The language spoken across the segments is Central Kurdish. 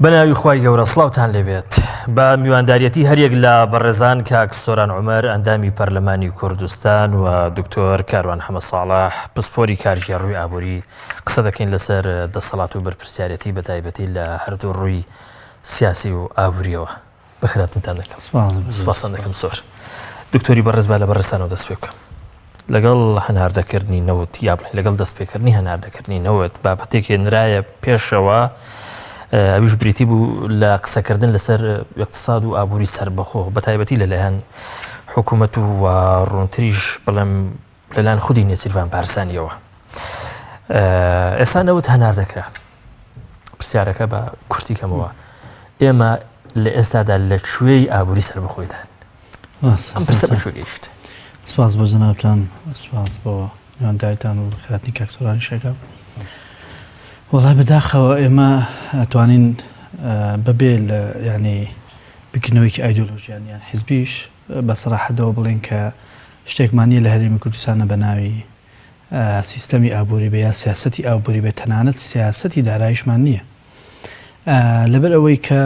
بەناوی خوای گەورە سڵاوتان لێبێت بە میوانداریەتی هەریەک لە بەڕێزان کاک سۆران عومەر ئەندامی پەرلەمانی کوردستان و دکتۆر کاروان حەمە ساڵح پسپۆری کارگێڕوی ئابووری قسە دەکەین لەسەر دەسەڵات و بەرپرسیارەتی بە تایبەتی لە هەردوو ڕووی سیاسی و ئابووریەوە بەخێرهاتنتان دەکەم سپاستان دەکەم زۆر دکتۆری بەڕێز با لە بەڕێزتانەوە دەست پێ بکەم لەگەڵ هەناردەکردنی نەوت یا بڵێن لەگەڵ دەستپێکردنی هەناردەکردنی نەوت بابەتێک هێنرایە پێشەوە ئەویش بریتی بوو لە قسەکردن لەسەر اقتصاد و ئابووری سربەخۆ بە تایبەتی لەلایەن حکوومەت و ڕوونتریش بڵێم لەلایەن خودی نێچیرڤان بارزانیەوە ئێستا نەوت هەناردەکرا پرسیارەکە بە کورتی کەمەوە ئێمە لە ئێستادا لە کوێی ئابووری سەربەخۆیدان ئەم پرسە بە کوێ گەیشت؟ سپاس بۆ جەنابتان سپاس بۆ میوانداریتان و خێراتنی کاک سۆرانی شەکە وەڵای بەداخەوە ئێمە ئەتوانین بەبێ لە یعنی بکردنەوەیکی ئایدۆلۆژیان یان حزبیش بە سەراحەتەوە بڵێن کە شتێکمان نییە لە هەرێمی کوردستانە بە ناوی سیستەمی ئابووری بێ یا سیاسەتی ئابووری بێ تەنانەت سیاسەتی دارایشمان نییە. لەبەر ئەوەی کە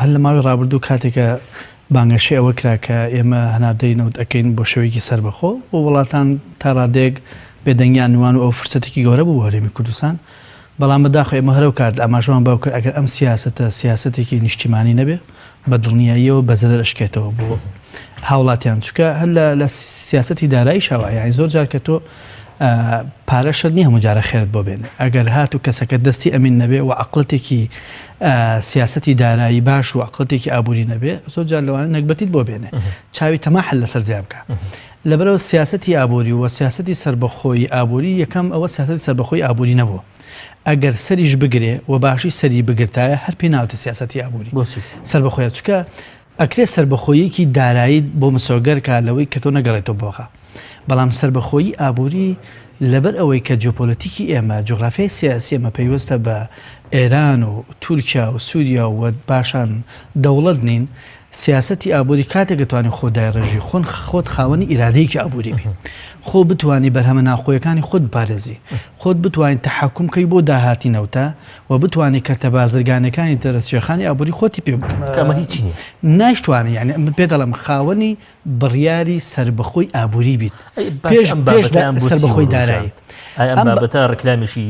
هەر لە ماوەی ڕابردوو کاتێکە بانگەشەی ئەوە کرا کە ئێمە هەناردەی نەوت ئەکەین بۆ شێوەیەکی سەربەخۆ و وڵاتان تا ڕادەیەک بێدەنگیان نوان و ئەو فرسەتێکی گەورە بوو بۆ هەرێمی کوردستان بەڵام بەداخەوە ئێمە هەرەو کات ئاماژەمان بەوە کرد ئەگەر ئەم سیاسەتە سیاسەتێکی نیشتیمانی نەبێ بە دڵنیاییەوە بە زەرەر ئەشکێتەوە بۆ هاوڵاتیان چونکە هەر لە سیاسەتی داراییشەوە یانی زۆر جار کە تۆ پارە شەرت نییە هەموو جارە خێرت بۆ بێنێ ئەگەر هاتوو کەسەکە دەستی ئەمین نەبێ و عقلەتێکی سیاسەتی دارایی باش و عقلەتێکی ئابووری نەبێ زۆر جار لەوانە نەگبەتیت بۆ بێنێ چاوی تەماحل لەسەر زیاد بکە لەبەرەوە سیاسەتی ئابووری و سیاسەتی سەربەخۆی ئابووری یەکەم ئەوە سیاسەتی سەربەخۆی ئابووری نەبوو ئەگەر سەریش بگرێ و باشی سەری بگرتایە هەر پێی ناوتە سیاسەتی ئابووری بۆچی سەربەخۆیە چونکە ئەکرێ سەربەخۆییەکی داراییت بۆ مسۆگەر کا لەوەی کە تۆ نەگەڕێیتەوە بۆ بەغا. بەڵام سەربەخۆیی ئابووری لەبەر ئەوەی کە جیۆپۆلەتیکی ئێمە، جوغرافیای سیاسی ئێمە پەیوەستە بە ئێران و تورکیا و سوریا و پاشان دەوڵەت نین، سیاسەتی ئابووری کاتێک دەتوانی خۆت دایڕێژی، خۆن خۆت خاوەنی ئیرادەیەکی ئابووری بی. خۆ بتوانی بەرهەمە ناوخۆیەکانی خۆت بپارێزی. خۆت بتوانی تەحەکوم کەی بۆ داهاتی نەوتە. و بتوانی کەرتە بازرگانیەکانی تر ژێرخانی ئابووری خۆتی پێ کە ئەمە هیچی نییە. نایشتوانی یانی من پێت دەڵێم خاوەنی بڕیاری سەربەخۆی ئابووری بیت ئەی باش پێش ئەم پێش بابەتەیان بۆ چی سەربەخۆی وروژاند؟ دارایی ئایا ئەم ئەم بابەتە ڕیکلامیشی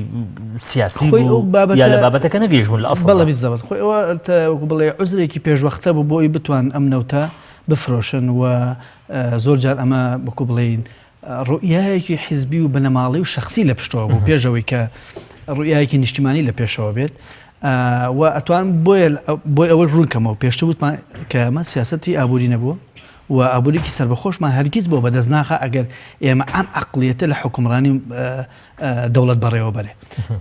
سیاسی خۆی ئەو بوو بابەتە یا لە بابەتەکە نەگەیشتبوون لە بەڵێ ئەسڵدا؟ بیزەبت خۆی ئەوە وەکو بڵێ عوزرێکی پێشوەختە بوو بۆ ئەوی بتوان ئەم نەوتە بفرۆشن و زۆر جار ئەمە وەکو بڵێین ڕوئیایەکی حیزبی و بنەماڵەی و شەخسی لە پشتەوە بوو پێش ئەوەی کە ڕوئیایەکی نیشتیمانی لە پێشەوە بێت و ئەتوان بۆیە بۆی ئەوەش ڕوون کەمەوە پێشتر وتمان کە ئەمە سیاسەتی ئابووری نەبووە و ئابووریکی سەربەخۆشمان هەرگیز بۆ بەدەست ناخە ئەگەر ئێمە ئەم عقلیەتە لە حکومڕانی دەوڵەت بەڕێوە بەرێ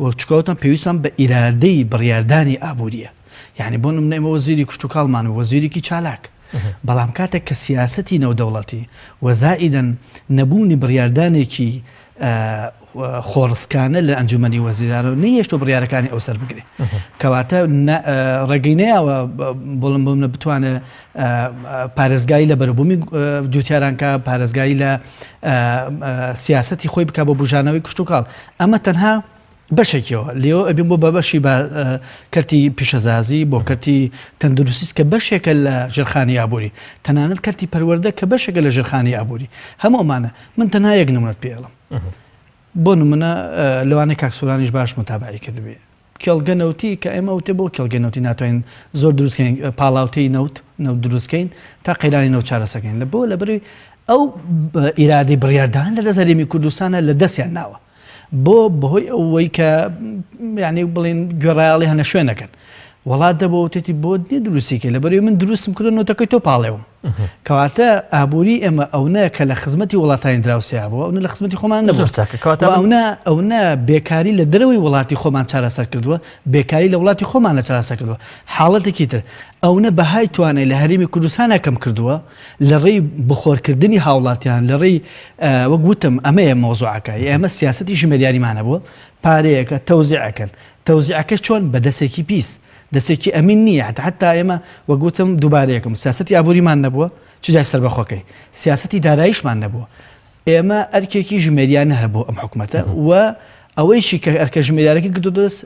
و چکەوتان پێویستمان بە ئیرادەی بڕیاردانی ئابووریە یعنی بۆ نمونە ئێمە وەزیری کشتتوکاڵمان و وەزیرێکی چالاک بەڵام کاتێک کە سیاسەتی نێودەوڵەتی و زائیدەن نەبوونی بڕیاردانێکی خۆڕسکانە لە ئەنجومەنی وەزیرانەوە نەیهێشتووە بڕیارەکانی ئەو سەر بگرێ کەواتە ڕێگەی نەیاوە بڵم بۆ بتوانێت پارێزگاری لە بەرەبوومی جوتیاران کە پارێزگاری لە سیاسەتی خۆی بک بۆ بژانەوەی کشتتوکاڵ ئەمە تەنها بەشێکیەوە لێەوە ئەبین بۆ بە بەشی بە کەرتی پیشەزازی بۆ کەرتی تەندروستیس کە بەشێکە لە ژێرخانی ئابووری تەنانەت کەرتی پەروەردە کە بەشێکە لە ژێرخانی ئابووری هەموو ئەمانە من تەنها یەک نمونەت پێ ئەڵم بۆ نمونە لەوانەیە کاک سۆرانیش باش متابعی کردبێ کێڵگە نەوتی کە ئێمە وتێ بۆ کێڵگە نەوتی ناتوانین زۆر دروستکەین پاڵاوتەی نەوت نەوت دروستکەین تا قەیرانی نەوت چارەسەکەین لە بۆ لەبەری ئەو ئیرادەی بڕیاردان لە دەست هەرێمی کوردستانە لە دەستیان ناوە بۆ بەهۆی ئەوەی کە یعنی بڵین گوێڕایەڵی هەنە شوێنەکەن وڵات دەبۆ وتێتی بۆ نیە دروستیکە لەبەری من دروستم کردو نۆتەکەی تۆ پاڵێوم کەواتە ئابووری ئێمە ئەونە کە لە خزمەتی وڵاتانی دراوسێ بوو ئەونە لە خزمەتی خۆمان نەبوو ئەونە ئەونە بێکاری لە دەرەوەی وڵاتی خۆمان چارەسەر کردووە بێکاری لە وڵاتی خۆمان لە چارەسەر کردووە حاڵەتێکی تر ئەونە بەهای توانای لە هەرێمی کوردستانە کەم کردووە لە ڕێی بخۆرکردنی هاوڵاتیان لە ڕێی وەک وتم ئەمەیە مەوزوعەکە ئێمە سیاسەتی ژمێریاریمان هەبووە پارەیەکە تەوزیع ئەکەن تەوزیعەکەش چۆن بە دەسێکی پیس دەسێکی ئەمین نییە حتا حتا ئێمە وەک وتم دووبارەیەکم سیاسەتی ئابووریمان نەبووە چ جای سەربەخۆکەی سیاسەتی داراییشمان نەبووە ئێمە ئەرکێکی ژمێریانە هەبوو ئەم حکومەتە و ئەوەیشی کە ئەرکە ژمێریارەکە گرتووە دەست.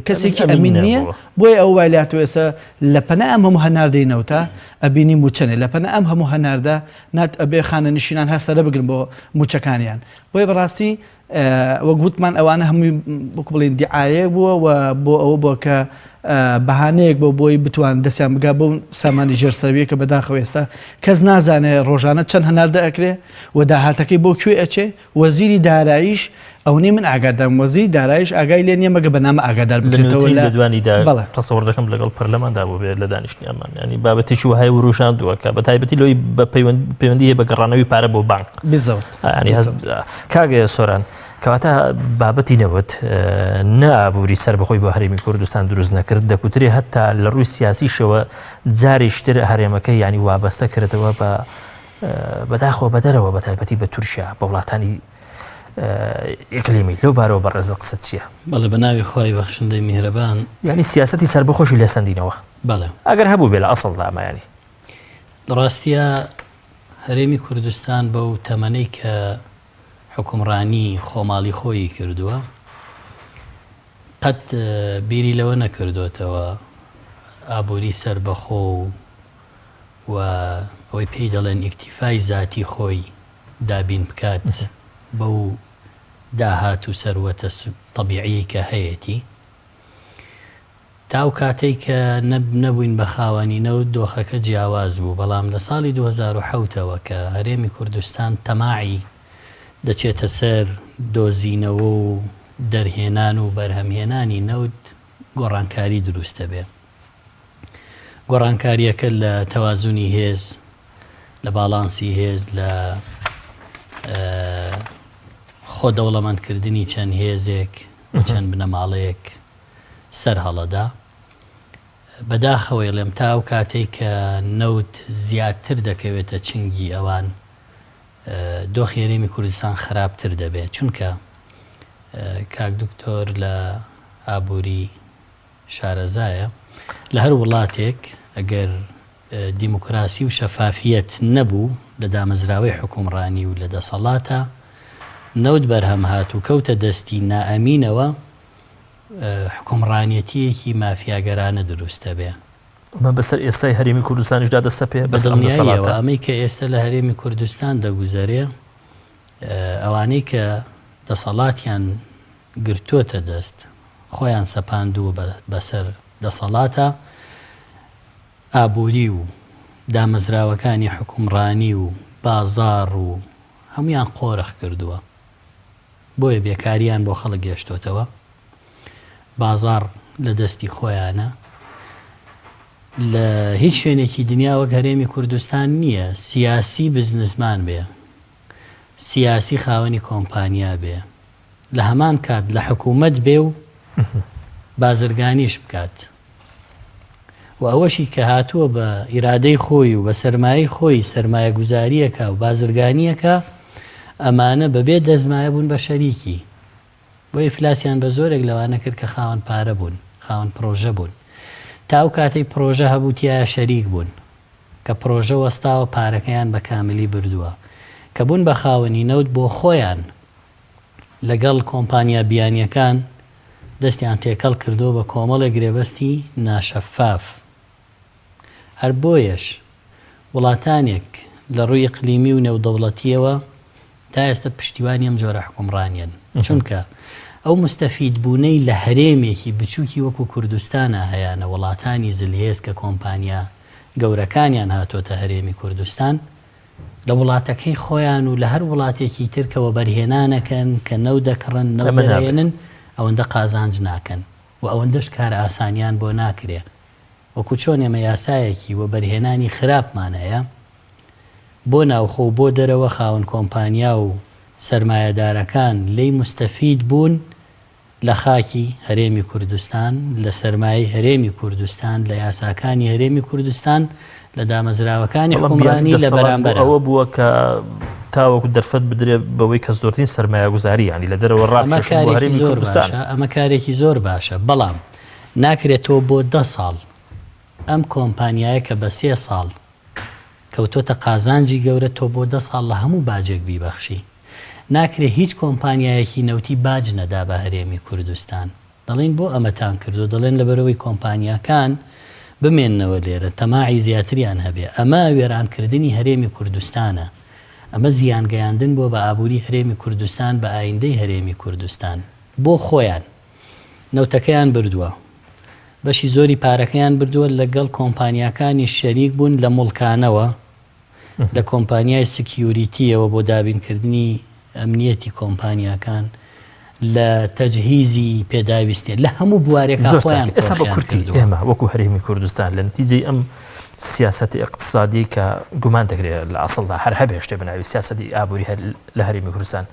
کەسێکی ئەمین نییە بۆیە ئەو وای لاتۆ ئێستا لە پەنا ئەم هەموو هەناردەی نەوتە ئەبینی موچەنێ لە پەنا ئەم هەموو هەناردە نات ئەبێ خانە نشینان هەسەرە بگرن بۆ موچەکانیان بۆیە بەڕاستی وەک وتمان ئەوانە هەمووی وەکو بڵێن دیعاەیەک بووە و بۆ ئەوە بووە کە بەهانەیەک بۆ بۆی بتوان دەستیان بگا بۆ سامانی ژێرسەویە کە بەداخەوە ئێستا کەس نازانێ ڕۆژانە چەند هەناردە ئەکرێ و داهاتەکەی بۆ کوێ ئەچێ وەزیری داراییش ئەونەی من ئاگادارم وەزیری داراییش ئاگای لێ نییە مەگە بە نامە ئاگادار لە بکرێتەوە نوێترین لە لێدوانیدا بەڵێ. تەسەوڕ دەکەم لەگەڵ پەرلەماندا بووبێت لە دانیشتنی ئەمان یانی بابەتێکی وەهای وروژاندووە کە بە تایبەتی لەوەی بە پەیوەند پەیوەندی هەیە بە گەڕانەوەی پارە بۆ بانک بالضبط ینی هەست کاک سۆران کەواتە بابەتی نەوت نە ئابووری سەربەخۆی بۆ هەرێمی کوردستان دروست نەکرد دەکوترێ هەتا لە ڕووی سیاسیشەوە جارێکتر هەرێمەکە ینی وابەستە کردەوە بە بەداخەوە بە دەرەوە بە تایبەتی بە تورکیا بە وڵاتانی ئیقلیمی لەو بارەوە بەڕێزت قسەت چییە؟ بەڵێ بە ناوی خوای بەخشندەی میهرەبان. یانی سیاسەتی سەربەخۆشی لێ سەندینەوە. بەڵێ. ئەگەر هەبوو بێ لە ئەسڵدا ئەمە یانی. لە ڕاستیا هەرێمی کوردستان بەو تەمەنەی کە حوکمڕانی خۆماڵی خۆیی کردووە قەت بیری لەوە نەکردۆتەوە ئابووری سەربەخۆ و و ئەوەی پێی دەڵێن ئیکتیفای زاتی خۆی دابین بکات بەو داهات و سەروەتە تەبیعیەی کە هەیەتی. تا ئەو کاتەی کە نەبووین بە خاوەنی نەوت دۆخەکە جیاواز بوو، بەڵام لە ساڵی 2007 ەوە کە هەرێمی کوردستان تەماعی دەچێتە سەر دۆزینەوە و دەرهێنان و بەرهەمهێنانی نەوت گۆڕانکاری دروست دەبێ. گۆڕانکارییەکە لە تەوازونی هێز، لە باڵانسی هێز، لە خۆ دەوڵەمەندکردنی چەند هێزێک و چەند بنەماڵەیەک سەر هەڵەدا. بەداخەوەی ڵێم تا ئەو کاتەی کە نەوت زیاتر دەکەوێتە چنگی ئەوان دۆخی هەرێمی کوردستان خراپتر دەبێت چونکە کاک دکتۆر لە ئابووری شارەزایە، لە هەر وڵاتێک ئەگەر دیموکراسی و شەفافیەت نەبوو لە دامەزراوەی حوکمڕانی و لە دەسەڵاتا، نەوت بەرهەم هات و کەوتە دەستی نائەمینەوە، حوکمڕانیەتییەکی مافیاگەرانە دروست دەبێ. ئەمە بەسەر ئێستای هەرێمی کوردستانیشدا دەسەپێ؟ بەس ئەم دەسەڵاتە؟ بەدڵنیاییەوە ئەمەی کە ئێستە لە هەرێمی کوردستان دەگوزەرێ، ئەوانەی کە دەسەڵاتیان گرتۆتە دەست خۆیان سەپاندووە بەسەر دەسەڵاتە ئابووری و دامەزراوەکانی حوکمڕانی و بازاڕ و هەموویان قۆرخ کردووە بۆیە بێکاریان بۆ خەڵک گەشتۆتەوە بازاڕ لە دەستی خۆیانە لە هیچ شوێنێکی دنیا وەک هەرێمی کوردستان نییە سیاسی بزنسمان بێ سیاسی خاوەنی کۆمپانیا بێ لە هەمان کات لە حکوومەت بێ و بازرگانیش بکات و ئەوەشی کە هاتووە بە ئیرادەی خۆی و بە سەرمایەی خۆی سەرمایەگوزارییەکە و بازرگانییەکە ئەمانە بەبێ دەستمایە بوون بە شەریکی بۆ ئیفلاسیان بە زۆرێک لەوانە کرد کە خاوەن پارە بوون خاوەن پرۆژە بوون تا ئەو کاتەی پرۆژە هەبوو تیایا شەریک بوون کە پرۆژە وەستاوە پارەکەیان بە کاملی بردووە کە بوون بە خاوەنی نەوت بۆ خۆیان لەگەڵ کۆمپانیا بیانیەکان دەستیان تێکەڵ کردووە بە کۆمەڵێک گرێبەستی ناشەفاف. هەر بۆیەش وڵاتانێک لە ڕووی ئیقلیمی و نێودەوڵەتییەوە تا ئێستا پشتیوانی ئەم جۆرە حوکمڕانیەن. چونکە ئەو موستەفید بوونەی لە هەرێمێکی بچووکی وەکو کوردستانا هەیانە وڵاتانی زلهێز کە کۆمپانیا گەورەکانیان هاتۆتە هەرێمی کوردستان لە وڵاتەکەی خۆیان و لە هەر وڵاتێکی تر کە وەبەرهێنانەکەن، کە نەوت دەکڕن، نەوت دەرئەهێنن، ئەوەندە قازانج ناکەن و ئەوەندەش کارئاسانیان بۆ ناکرێ. وەکو چۆن ئێمە یاسایەکی وەبەرهێنانی خراپمان هەیە، بۆ ناوخۆ و بۆ دەرەوە خاوەن کۆمپانیا و سەرمایەدارەکان لێی موستەفید بوون، لە خاکی هەرێمی کوردستان، لە سەرمایەی هەرێمی کوردستان، لە یاساکانی هەرێمی کوردستان، لە دامەزراوەکانی بەڵام بیانوی حوکمڕانی لە دەسەڵات بۆ بەرامبەرا. ئەوە بووە کە تاوەکو دەرفەت بدرێ بەوەی کە زۆرترین سەرمایەگوزاری یانی لە دەرەوە ئەمە ڕابکێشن بۆ کارێکی هەرێمی زۆر کوردستان. باشە، ئەمە کارێکی زۆر باشە، بەڵام ناکرێت تۆ بۆ دە ساڵ ئەم کۆمپانیایە کە بە سێ ساڵ کەوتۆتە قازانجی گەورە تۆ بۆ دە ساڵ لە هەموو باجێک بیبەخشی. ناکرێ هیچ کۆمپانیایەکی نەوتی باج نەدا بە هەرێمی کوردستان. دەڵێین بۆ ئەمەتان کردووە؟ دەڵێن لەبەرئەوەی کۆمپانیاکان بمێننەوە لێرە، تەماعی زیاتریان هەبێ. ئەمە وێرانکردنی هەرێمی کوردستانە. ئەمە زیانگەیاندن بووە بە ئابووری هەرێمی کوردستان، بە ئایندەی هەرێمی کوردستان. بۆ خۆیان نەوتەکەیان بردووە، بەشی زۆری پارەکەیان بردووە، لەگەڵ کۆمپانیاکانیش شەریک بوون لە موڵکانەوە، لە کۆمپانیای security یەوە بۆ دابینکردنی ئەمنیەتی کۆمپانیاکان، لە تەجهیزی پێداویستیە، لە هەموو بوارێکا زۆر خۆیان چاکە. ئێستا بە قۆرخیان کورتی کردووە. ئێمە وەکو هەرێمی کوردستان لە نەتیجەی ئەم سیاسەتی ئیقتسادیەی کە گومان دەکرێت لە ئەسڵدا هەر هەبێ شتێ بە ناوی سیاسەتی ئابووری هەر لە هەرێمی کوردستان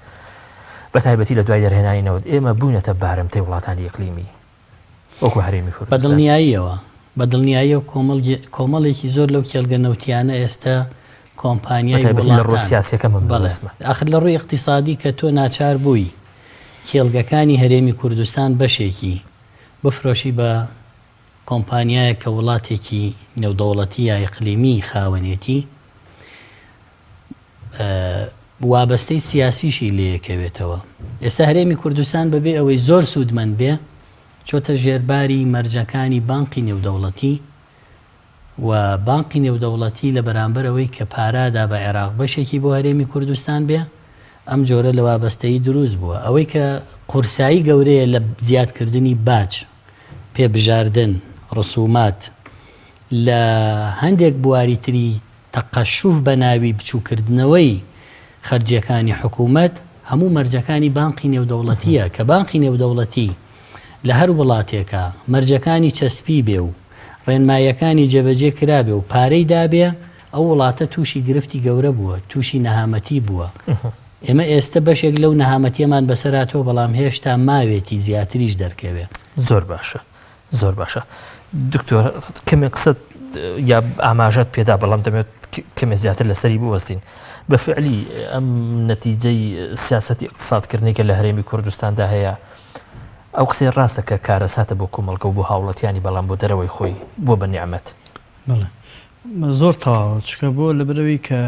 بە تایبەتی لە دوای دەرهێنانی نەوت ئێمە بووینەتە بارمتەی وڵاتانی ئیقلیمی وەکو هەرێمی بە کوردستان. دڵنیاییەوە، بە دڵنیاییەوە کۆمەڵگێ کۆمەڵێکی زۆر لەو کێڵگە نەوتیانە ئێستا بە کۆمپانیای تایبەتی لە ڕووە وڵاتان سیاسیەکە من بەڵێ مەبەستمە. ئاخر لە ڕووی ئیقتیسادی کە تۆ ناچار بووی کێڵگەکانی هەرێمی کوردستان بەشێکی بفرۆشی بە کۆمپانیایەک کە وڵاتێکی نێودەوڵەتی یا ئیقلیمی خاوەنێتی وابەستەی سیاسیشی لێکەوێتەوە. ئێستا هەرێمی کوردستان بەبێ ئەوەی زۆر سوودمەند بێ چۆتە ژێرباری مەرجەکانی بانقی نێودەوڵەتی و بانقی نێودەوڵەتی لە بەرامبەر ئەوەی کە پارە ئەدا بە عێراق بەشێکی بۆ هەرێمی کوردستان بێ ئەم جۆرە لە وابەستەیی دروست بووە. ئەوەی کە قورسایی گەورەیە لە زیادکردنی باج، پێبژاردن، ڕسومات، لە هەندێک بواری تری تەقەشوف بە ناوی بچووکردنەوەی خەرجییەکانی حکوومەت، هەموو مەرجەکانی بانقی نێودەوڵەتییە، کە بانقی نێودەوڵەتی لە هەر وڵاتێکا مەرجەکانی چەسپیبێ و ڕێنماییەکانی جێبەجێ کرابێ و پارەی دابێ، ئەو وڵاتە تووشی گرفتی گەورە بووە، تووشی نەهامەتی بووە. ئێمە ئێستە بەشێک لەو نەهامەتییەمان بەسەر هاتووە، بەڵام هێشتا ماوێتی زیاتریش دەرکەوێ. زۆر باشە. زۆر باشە دکتۆر کەمێ قسەت یا ئاماژەت پێدا بەڵام دەمێت کەمێ زیاتر لەسەری بوەستین بە فعلی ئەم نەتیجەی سیاستی اقتصادکردنی کە لە هەرێمی کوردستاندا هەیە ئەو قسەی ڕاستە کە کارەساتە بۆ کۆمەڵگە و بۆ هاوڵەتیانی بەڵام بۆ دەرەوەی خۆی بۆ بە نیعممەت بەڵێ زۆر تەواوە چکە بۆ لە برەوی کە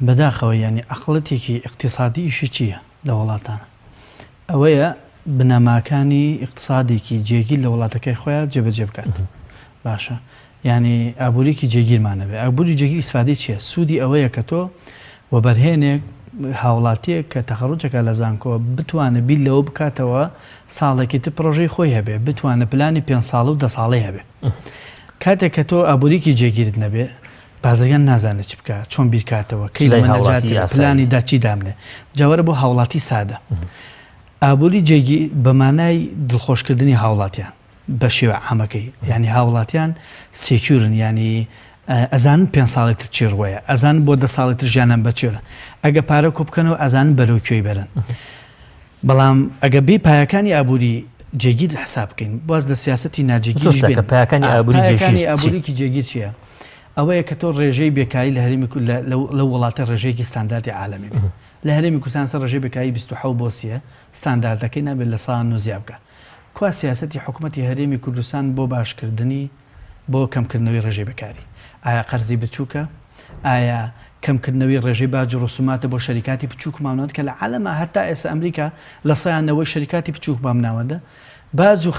بەداخەوە یانی عەقڵەتێکی ئیقتیسادی ئیشی چییە لە وڵاتانە؟ ئەوەیە بنەماکانی ئیقتسادێکی جێگیر لە وڵاتەکەی خۆیان جێبەجێ بکات. باشە یعنی ئابووریکی جێگیرمان نەبێ ئابووری جێگیر ئیسفادەی چییە؟ سوودی ئەوەیە کە تۆ وەبەرهێنێک هاوڵاتیەک کە تەخەڕوجەکە لە زانکۆ بتوانێت بیر لەوە بکاتەوە ساڵێکی تر پرۆژەی خۆی هەبێ بتوانێت پلانی پێ ساڵ و دە ساڵەی هەبێ کاتێک کە تۆ ئابووریکی جێگیرت نەبێ بازرگان نازانێت چ بکات، چۆن بیرکاتەوە، کەی لەمە نەجات دەبێت، پلانی دا چی دابنێ. جا وەرە بۆ هاوڵاتی سادە. ئابووری جێگیر بە مانای دڵخۆشکردنی هاوڵاتیان بە شێوە عامەکەی، یانی هاوڵاتیان secure ن، یانی ئەزانن پێنج ساڵی تر چی ڕووەیە، ئەزانن بۆ دە ساڵی تر ژیانیان بە چێرە، ئەگە پارە کۆ بکەنەوە ئەزانن بەرەو کوێی بەرن. بەڵام ئەگە بێی پایەکانی ئابووری جێگیر حساب بکەین، واز لە سیاسەتی ناجێگیریش بێنین. پایەکانی ئابووری جێگیر پایەکانی ئابووریی جێگیر چییە؟ ئەوەیە کە تۆ ڕێژەی بێکاری لە هەرێمی لەو وڵاتە ڕێژەیەکی ستانداردی عالەمی بێت. لە هەرێمی کوردستان ئێستا ڕێژەی بێکاری 27 بۆ سییە، ستانداردەکەی نابێت 9% زیاد بکات. کوا سیاسەتی حکومەتی هەرێمی کوردستان بۆ باشکردنی بۆ کەمکردنەوەی ڕێژەی بێکاری؟ ئایا قەرزی بچووکە؟ ئایا کەمکردنەوەی ڕێژەی باج و ڕسوماتە بۆ شەریکاتی بچووک و مامناوەند کە لە عالەما هەتا ئێستا ئەمریکا لە سەیان نەوەی شەریکاتی بچووک و مامناوەندە باج و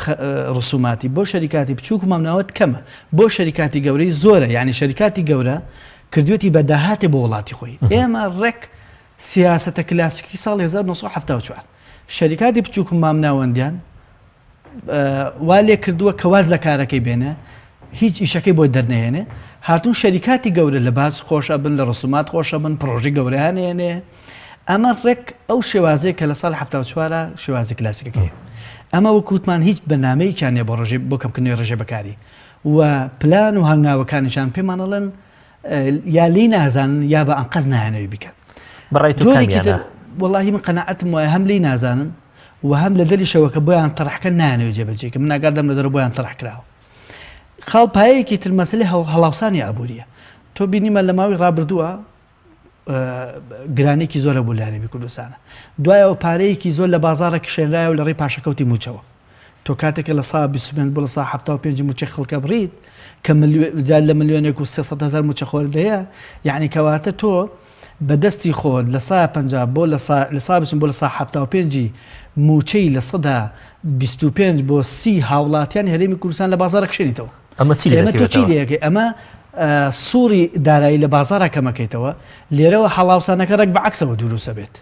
ڕسوماتی بۆ شەریکاتی بچووک و مامناوەند کەمە بۆ شەریکاتی گەورەی زۆرە یعنی شەریکاتی گەورە کردوێتی بە داهاتێ بۆ وڵاتی خۆی ئێمە ڕێک سیاسەتە کلاسیکی ساڵ 1974 شەریکاتی بچووک و مامناوەندیان وا لێ کردووە کە واز لە کارەکەی بێنێ هیچ ئیشەکەی بۆ دەرنەهێنێ هاتوون شەریکاتی گەورە لە باج خۆشە بن لە ڕسومات خۆشە بن پرۆژەی گەورەیان هێنێ ئەمە ڕێک ئەو شێوازەیە کە لە ساڵی 74 شێوازی کلاسیکەکەی ئەمە وەکوتمان هیچ بەنامەیەکیان نیە بۆ ڕژێ بۆ کەمکردنەوەی ڕێژەی بەکاری و پلان و هەنگاوەکانیشان پێمانەڵێن یا لێی نازانن یا بە ئەنقەست نایانەوێ بیکەن. بەڕای تۆ جۆرێکی تر کامیانە؟ وەڵاهی من قەناعەتم وایە هەم لێی نازانن و هەم لە دەریشەوە کە بۆیان تەرح کەن نایانەوێ جێبەجێی کەن. من ئاگادارم لە دەرەوە بۆیان تەرح کراوە. خاڵ پایەیەکی تر مەسەلەی هەڵاوسانی ئابوورییە. تۆ بینیمە لە ماوەی ڕابردووە گرانییەکی زۆر هەبوو لە هەرێمی کوردستانە. دوایەوە پارەیەکی زۆر لە بازاڕە کشێنرایەوە لە ڕێی پاشەکەوتی مووچەوە. تۆ کاتێک کە لە سا 25 بۆ لە سا 75 مووچەی خەڵکە بڕیت کە زیاد لە ملیۆنێک و 300 هەزار مووچەخۆرت هەیە یعنی کەواتە تۆ بە دەستی خۆت لە سا 50 بۆ لە سا لە سا بچن بۆ لە سا 75 ی مووچەی لە سەدا 25 بۆ 30 هاوڵاتیانی هەرێمی کوردستان لە بازاڕ کشێنیتەوە. ئەمە چی لێ ئێمە تۆ چی دەکەوێتەوە؟ لێ ئەکەی؟ ئەمە سوڕی دارایی لە بازاڕا کەمەکەیتەوە، لێرەوە هەڵاوسانەکە ڕێک بە عەکسەوە دروست ئەبێت.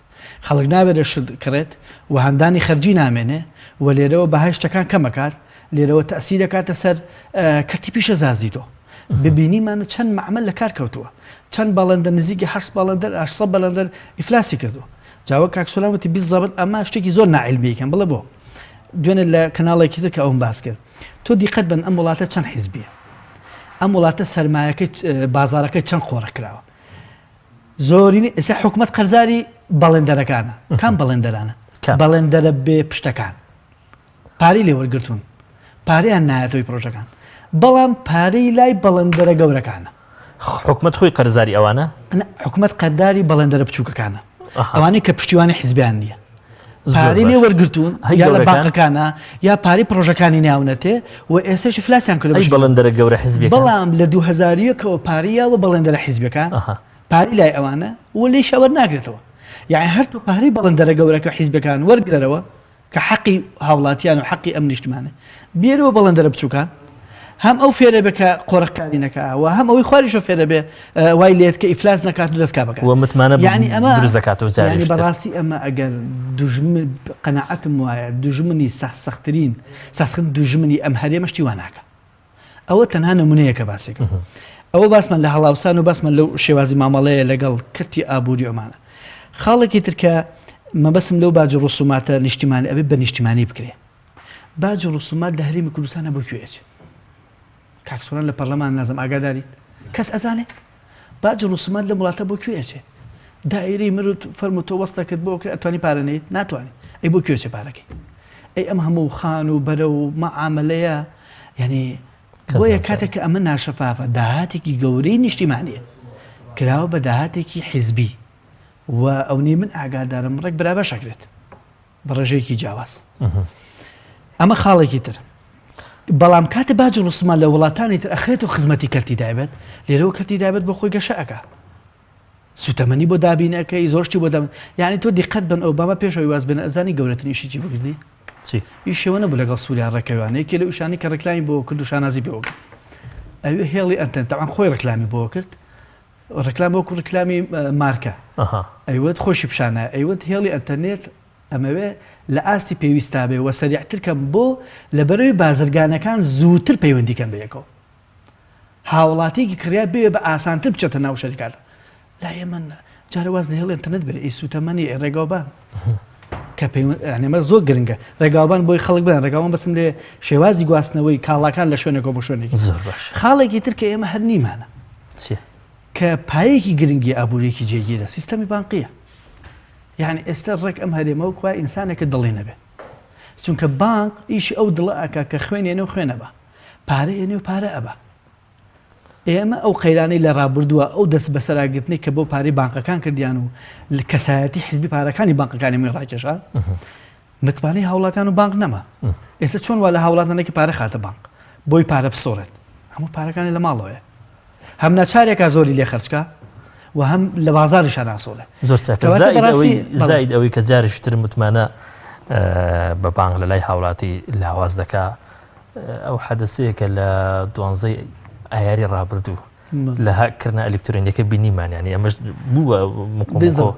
خەڵک ناوێرێ شت کڕێت و هاندانی خەرجی نامێنێ و لێرەوە بەهای شتەکان کەمەکات، لێرەوە تەئسیر ئەکاتە سەر کەرتی پیشەسازی تۆ. ببینیمان چەند مەعمەل لە کار کەوتووە، چەند بەڵێندەر نزیکی هەشت بەڵێندەر 800 بەڵێندەر ئیفلاسی کردووە. جا وەک کاک سۆران وتی بیزەبت ئەمە شتێکی زۆر ناعیلمیی کەم بڵێ بۆ؟ دوێنێ لە کەناڵێکی تر کە ئەوم باس کرد تۆ دیقەت بن ئەم وڵاتە چەند حیزبیە ئەم وڵاتە سەرمایەکەی بازارەکەی چەند قۆڕە کراوە زۆرینی ئێستا حکومت قەرزاری بەڵێندەرەکانە کام بەڵێندەرانە بەڵێندەرە بێ پشتەکان پارەی لێ وەرگتون پارەیان نایەتەوەی پرۆژەکان بەڵام پارەی لای بەڵێندەرە گەورەکانە حکومت خۆی قەرزاری ئەوانە حکومت قەرداری بەڵێندەرە بچووکەکانە ئەوانەی کە پشتیوانی حیزبیان نییە پارەی لێ وەرگرتوون یا لە بانقەکانە یا پارەی پرۆژەکانی ناونەتێ و ئێسەش فلاسیان کردو ئەی بەڵێندەرە گەورە حیزبیەکان بەڵام لە 2001ەوە پارەی یاوە بەڵێندەرە حیزبەکان پارەی لای ئەوانە و لێیشە وەرناگرێتەوە یعنی هەر تۆ پارەی بەڵێندەرە گەورەکە حیزبەکان وەرگرەرەوە کە حەقی هاوڵاتیان و حەقی ئەم نیشتمانە بێرەوە بەڵێندەرە بچووکان هەم ئەو فێرە بێ کە قۆرخکاری نەکا و هەم ئەوەی خواریشە فێرە بێ وای لێت کە ئیفلاس نەکات و دەستکا بکات و متمانە یعنی ئەمە دروست دەکاتەوە جارێکی یعنی تر. بەڕاستی ئەمە ئەگەر دوژمن قەناعەتم وایە دوژمنی سەخت سەختترین سەختترین دوژمنی ئەم هەرێمە شتی وا ناکا ئەوە تەنها نمونەیەکە باسێکم ئەوە باسمان لە هەڵاوسان و باسمان لەو شێوازی مامەڵەیە لەگەڵ کەرتی ئابووری ئەمانە خاڵێکی تر کە مەبەسم لەو باج و ڕسوماتە نیشتیمانی ئەبێ بە نیشتیمانی بکرێ باج و ڕسومات لە هەرێمی کوردستانە بۆ کوێ ئەچێ کاک سۆران لە پەرلەمان نازم ئاگاداریت کەس ئەزانێت باج و ڕسومات لەم وڵاتە بۆ کوێ ئەچێ دایرەی مرد فەرمو تۆ وەستە کرد بۆ کرد ئەتوانی پارە نەیت ناتوانانی ئەی بۆ کوێ چێ پارەکەی ئەی ئەم هەموو خان و بەرە و مەعاملەیە یعنی بۆیە کاتێک کە ئەمە ناشەفافە داهاتێکی گەورەی نیشتیمانیە کراوە بە داهاتێکی حیزبی و ئەونەی من ئاگادارم ڕێک برابەش ئەکرێت بە ڕێژەیەکی جیاواز ئەمە خاڵێکی تر بەڵام کاتێ باج و ڕسومان لە وڵاتانی تر ئەخرێت و خزمەتی کەرتی تایبەت لێرەوە کەرتی تایبەت بۆ خۆی گەشە ئەکا سوتەمەنی بۆ دابین ئەەکەی زۆر شتی بۆ دابین یعنی تۆ دیقەت بن ئۆباما پێشەوەی واز بێنە ئەزانی گەورەترین ئیشی چی بکردی چی ئیشەوە نەبوو لەگەڵ سووریا ڕێکەوانە یەکێ لەو ئیشانەی کە ڕێکلامی بۆ کرد و شانازی پێوە کرد ئەوێ هێڵی ئەنتەن تەعان خۆی ڕێکلامی بۆ کرد ڕێکلام وەکو ڕێکلامی مارکە ئەیوت خۆشی پیشانە ئەیوت هێڵی ئەنتەرنێت ئەمەوێ لە ئاستی پێویستا بێ وە سەریعتر کەم بۆ لەبەرەوەی بازرگانەکان زووتر پەیوەندی کەن بە یەکەوە هاوڵاتیەکی کڕیار بێ بە ئاسانتر بچێتە ناو شەریکاتە لای ئێمە جارە واز لە هێڵی ئینتەرنێت بێ ئەی سوتەمەنی ئەی ڕێگاوبان کە پەیوەندەمە زۆر گرنگە ڕێگاوبان بۆی خەڵک بن ڕێگاوان بەسم لێ شێوازی گواستنەوەی کاڵاکان لە شوێنێکەوە بۆ شوێنێکی زۆر باش خاڵێکی تر کە ئێمە هەر نیمانە کە پایەکی گرنگی ئابووریەکی جێگیرە سیستەمی بانقیە یعنی ئێستا ڕێک ئەم هەرێمە و کوای ئینسانێکە دڵی نەبێ چونکە بانق ئیشی ئەو دڵە ئەکا کە خوێنێنە و خوێنە بە پارە ئێنێ و پارە ئەبا ئێمە ئەو قەیرانەی لە ڕابردووە ئەو دەست بەسەراگرتنەی کە بۆ پارەی بانقەکان کردیان و کەسایەتی حزبی پارەکانی بانقەکانی من ڕاکێشا متمانەی هاوڵاتیان و بانق نەما ئێستا چۆن وا لە هاوڵاتانێکی پارە خاتە بانق بۆی پارە بسۆڕێت هەموو پارەکانی لە ماڵەوەیە هەم ناچارێکا زۆری لێ خەرجکە و هەم لە بازاریشا ناسۆڵێ زۆر چاکە زاید ئەوەی کە جارشتر متمانە بە بانق لە لای هاوڵاتی لاواز دەکا ئەو حەدەسەیە کە لە دوانزەی ئایاری ڕابردوو لە هاککردنە ئەلکترۆنیەکە بینیمان ینی ئەمەش بوو بە مقۆمقۆ.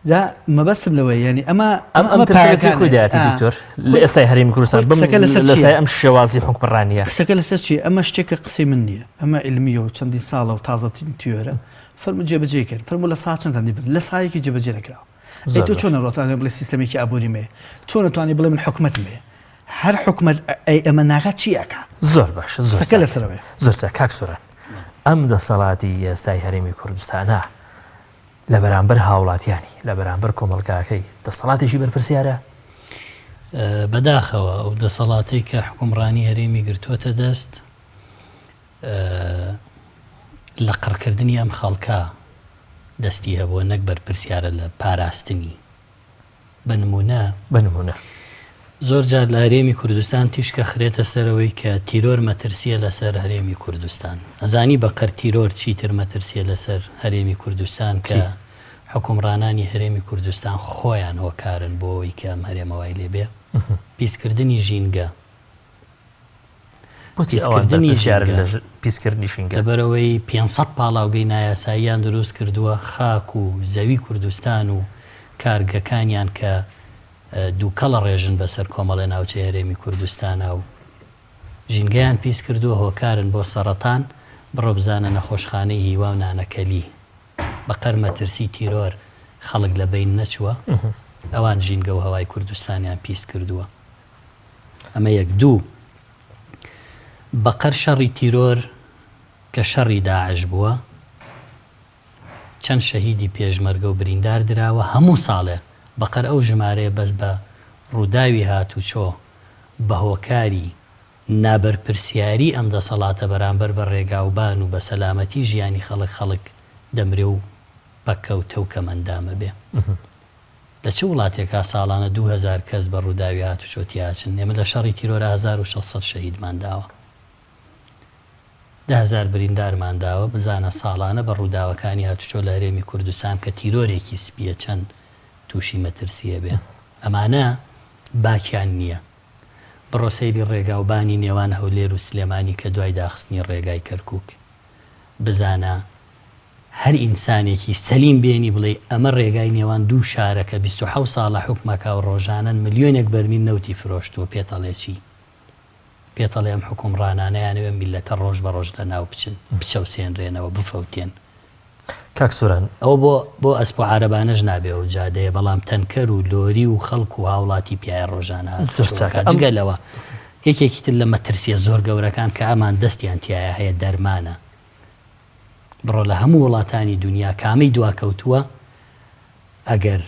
جا مەبەستم لەوەی ینی ئەمە ئەم ئەم ترسەکە خۆی دایەتی دکتۆر لە ئێستای هەرێمی کوردستان قسەکە لەسەر لە سای ئەم شێوازی حوکمڕانییە قسەکە لەسەر چی ئەمە شتێکە قسەی من نییە ئەمە علمیە و چەندین ساڵە و تازەترین تیۆرە فەرموو جێبەجێ کرد فەرموو لە سا چەندان دیبن لە سایەکی جێبەجێ نەکراوە ئەی تۆ چۆن ڕۆتانێ بڵێ سیستەمێکی ئابووری مەیە چۆن توانی بڵێ من حکومەتم هەیە هەر حکومەت ئەی ئەمە ناکات چی ئەکا؟ زۆر باشە زۆر قسەکە لەسەرەوەیە. زۆر چاک کاک سۆران ئەم دەسەڵاتی ئێستای هەرێمی کوردستانە لە بەرامبەر هاوڵاتیانی لە بەرامبەر کۆمەڵگاکەی دەسەڵاتێکی بەرپرسیارە؟ بەداخەوە ئەو دەسەڵاتەی کە حوکمڕانی هەرێمی گرتووەتە دەست لە قڕکردنی ئەم خەڵکە دەستی هەبووە نەک بەرپرسیارە لە پاراستنی. بە نموونە. بە نموونە. زۆر جار لە هەرێمی کوردستان تیشک ئەخرێتە سەر ئەوەی کە تیرۆر مەترسییە لەسەر هەرێمی کوردستان. ئەزانی بە قەر تیرۆر چیتر مەترسییە لەسەر هەرێمی کوردستان کە چی؟ حوکمڕانانی هەرێمی کوردستان خۆیان هۆکارن بۆ ئەوەی کە ئەم هەرێمە وای لێ بێ. پیسکردنی ژینگە. بۆچی ئەوان پیسکردنی بەرپرسیارن ژینگە. لە پیسکردنی ژینگە؟ لەبەرئەوەی 500 پاڵاوگەی نایاساییان دروست کردووە، خاک و زەوی کوردستان و کارگەکانیان کە دووکەڵ ئەڕێژن بەسەر کۆمەڵێ ناوچەی هەرێمی کوردستانا و ژینگەیان پیس کردووە هۆکارن بۆ سەڕەتان، بڕۆ بزانە نەخۆشخانەی هیوا و نانەکەلی بەقەر مەترسی تیرۆر خەڵک لە بەین نەچووە، ئەوان ژینگە و هەوای کوردستانیان پیس کردووە. ئەمە یەک. دوو، بەقەر شەڕی تیرۆر کە شەڕی داعش بووە، چەند شەهیدی پێشمەرگە و بریندار دراوە هەموو ساڵێ بەقەر ئەو ژمارەیە بەس بە ڕووداوی هاتوچۆ بە هۆکاری نابەرپرسیاری ئەم دەسەڵاتە بەرامبەر بە ڕێگاوبان و بە سەلامەتی ژیانی خەڵک خەڵک دەمرێ و پەککەوتە و کەمئەندامە بێ. لە چ وڵاتێکا ساڵانە 2000 کەس بە ڕووداوی هاتوچۆ تیاچن؟ ئێمە لە شەڕی تیرۆرا 1600 شەهیدمان داوە. 10,000 بریندارمان داوە، بزانە ساڵانە بە ڕووداوەکانی هاتوچۆ لە هەرێمی کوردستان کە تیرۆرێکی سپییە چەند تووشی مەترسی ئەبێ. ئەمانە باکیان نییە. بڕۆ سەیری ڕێگاوبانی نێوان هەولێر و سلێمانی کە دوای داخستنی ڕێگای کەرکووک. بزانە هەر ئینسانێکی سەلیم بێنی بڵێی ئەمە ڕێگای نێوان دوو شارە کە 27 ساڵە حوکمەکا و ڕۆژانەن ملیۆنێک بەرمیل نەوتی فرۆشتووە پێت ئەڵێ چی؟ پێت ئەڵێ ئەم حوکمڕانانە یانەوێ میللەتە ڕۆژ بە ڕۆژ لەناو بچن، بچەوسێنرێنەوە، بفەوتێن. کاک سۆران. ئەوە بۆ بۆ ئەسپ و عارەبانەش نابێ ئەو جادەیە بەڵام تەنکەر و لۆری و خەڵک و هاوڵاتی پیایە ڕۆژانە زۆر هاتوچۆ چاکە ئەکا. ئەم. جگە لەوە یەکێکی تر لە مەترسیە زۆر گەورەکان کە ئەمان دەستیان تیایا هەیە دەرمانە. بڕۆ لە هەموو وڵاتانی دونیا کامەی دواکەوتووە ئەگەر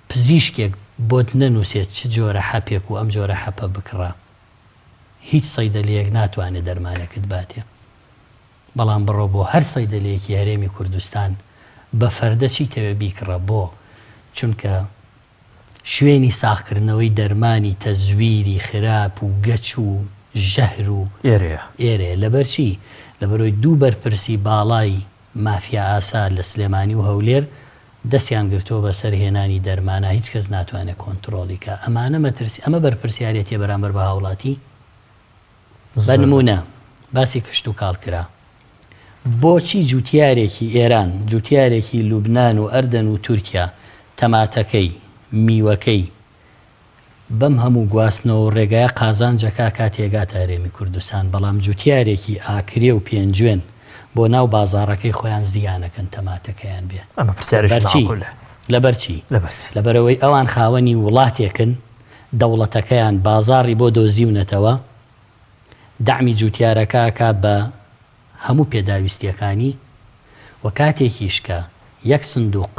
پزیشکێک بۆت نەنووسێت چ جۆرە حەپێک و ئەم جۆرە حەپە بکڕە هیچ سەیدەلیەک ناتوانێت دەرمانەکت باتێ بەڵام بڕۆ بۆ هەر سەیدەلیەکی هەرێمی کوردستان بە فەردە چیتەوێ بیکڕە بۆ چونکە شوێنی ساغکردنەوەی دەرمانی تەزویری خراپ و گەچ و ژەهر و ئێرەیە. ئێرەیە لەبەر چی؟ لەبەرئەوەی دوو بەرپرسی باڵای مافیا ئاسا لە سلێمانی و هەولێر دەستیان گرتووە بەسەر هێنانی دەرمانا هیچ کەس ناتوانێت کۆنترۆڵی کا ئەمانە مەترسی ئەمە بەرپرسیارێتیە بەرامبەر بە هاوڵاتی بە نمونە باسی کشتوکاڵ کرا بۆچی جوتیارێکی ئێران جوتیارێکی لوبنان و ئەردەن و تورکیا تەماتەکەی میوەکەی بەم هەموو گواستنەوە و ڕێگایە قازانج ئەکا کاتێ ئەگاتە هەرێمی کوردستان، بەڵام جوتیارێکی ئاکرێ و پێنجوێن بۆ ناو بازاڕەکەی خۆیان زیان ئەکەن تەماتەکەیان بێ. ئەمە پرسیارێکی لەبەر چی؟ مەعقولە. لەبەر چی؟ لەبەر چی؟ لەبەرئەوەی ئەوان خاوەنی وڵاتێکن، دەوڵەتەکەیان بازاڕی بۆ دۆزیونەتەوە، دەعمی جوتیارەکە ئەکا بە هەموو پێداویستیەکانی و کاتێکیش کە یەک سندوق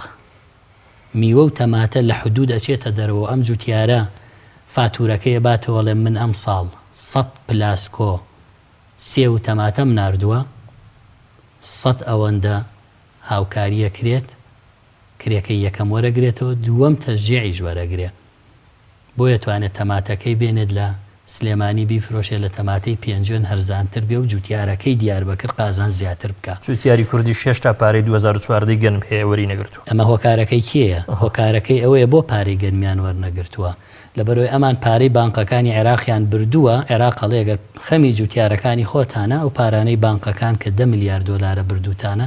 میوە و تەماتە لە حدود ئەچێتە دەرەوە و ئەم جوتیارە فاتورەکەی ئەباتەوە ئەڵێ من ئەمساڵ سەت پلاسکۆ سێو و تەماتەم ناردووە سەت ئەوەندە هاوکاری ئەکرێت کرێکەی یەکەم وەرەگرێتەوە دووەم تەشجیعیش وەرەگرێ. بۆیە توانێت تەماتەکەی بێنێت لە سلێمانی بیفرۆشێ لە تەماتەی پێنجوێن هەرزانتر بێ و جوتیارەکەی دیاربەکر قازانج زیاتر بکا. جوتیاری کوردیش هێشتا پارەی 2014 ی گەنم هەیە وەری نەگرتووە. ئەمە هۆکارەکەی کێیە؟ هۆکارەکەی ئەوەیە بۆ پارەی گەنمیان وەرنەگرتووە؟ لەبەرئەوەی ئەمان پارەی بانقەکانی عێراقیان بردووە، عێراق ئەڵێ گەر خەمی جوتیارەکانی خۆتانە ئەو پارانەی بانقەکان کە دە ملیار دۆلارە بردووتانە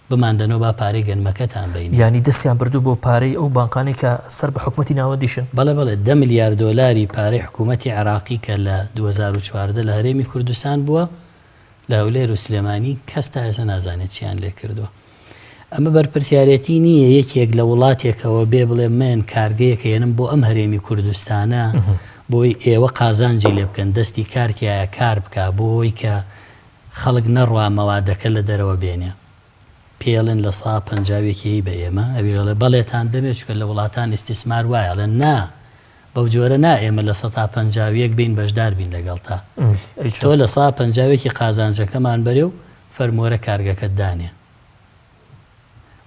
بماندەنەوە با پارەی گەنمەکەتان بەینێ. یانی دەستیان بردوو بۆ پارەی ئەو بانقانەی کە سەر بە حکومەتی ناوەندیشن؟ بەڵێ بەڵێ، دە ملیار دۆلاری پارەی حکومەتی عێراقی کە لە 2014 لە هەرێمی کوردستان بووە، لە هەولێر و سلێمانی، کەس تا ئێستا نازانێت چیان لێ کردووە. ئەمە بەرپرسیارێتی نییە یەکێک لە وڵاتێکەوە بێ بڵێ من کارگەیەک هێنم بۆ ئەم هەرێمی کوردستانە بۆی ئێوە قازانجی لێ بکەن، دەستی کار تیایە کار بکا بۆ ئەوەی کە خەڵک نەڕوا مەوادەکە لە دەرەوە بێنێ پێی ئەڵێن لە سا پەنجاوێکی هەی بە ئێمە ئەویش ئەڵێ بەڵێتان دەمێ چونکە لە وڵاتان ئیستیسمار وایە ئەڵێن نا بەو جۆرە نا ئێمە لە سەتا پەنجاویەک بین بەشدار بین لەگەڵتا ئەی چۆن؟ تۆ لە سا پەنجاوێکی قازانجەکەمان بەرێ و فەرمووەرە کارگەکەت دانێ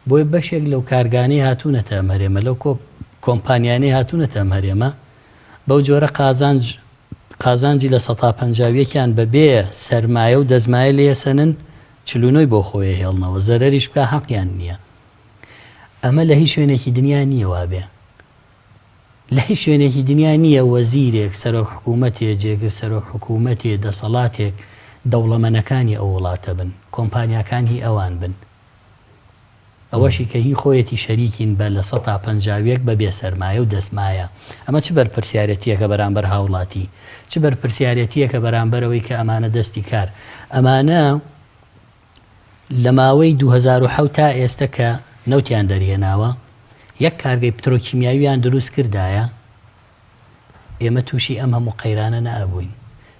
بۆیە بەشێک لەو کارگانەی هاتوونەتە ئەم هەرێمە لەو کۆمپانیانەی هاتوونەتە ئەم هەرێمە بەو جۆرە قازانج قازانجی لە سەتا پەنجاویەکیان بە بێ سەرمایە و دەستمایە لێ سەنن چلونۆی بۆ خۆی هێڵنەوە زەرەریش بکا هەقیان نییە. ئەمە لە هیچ شوێنێکی دنیا نییە وابێ. لە هیچ شوێنێکی دنیا نییە وەزیرێک، سەرۆک حکوومەتێ، جێگر سەرۆک حکوومەتێ، دەسەڵاتێک دەوڵەمەنەکانی ئەو وڵاتە بن، کۆمپانیاکان هی ئەوان بن. ئەوەشی کە هی خۆیەتی شەریکین بە 51% بە بێ سەرمایە و دەستمایە. ئەمە چ بەرپرسیارەتییەکە بەرامبەر هاوڵاتی؟ چ بەرپرسیارەتییەکە بەرامبەر ئەوەی کە ئەمانە دەستی کار؟ ئەمانە لە ماوەی 2007 تا ئێستە کە نەوتیان دەرهێناوە، یەک کارگەی پترۆکیمیاویان دروست کردایە، ئێمە تووشی ئەم هەموو قەیرانە نەئەبووین.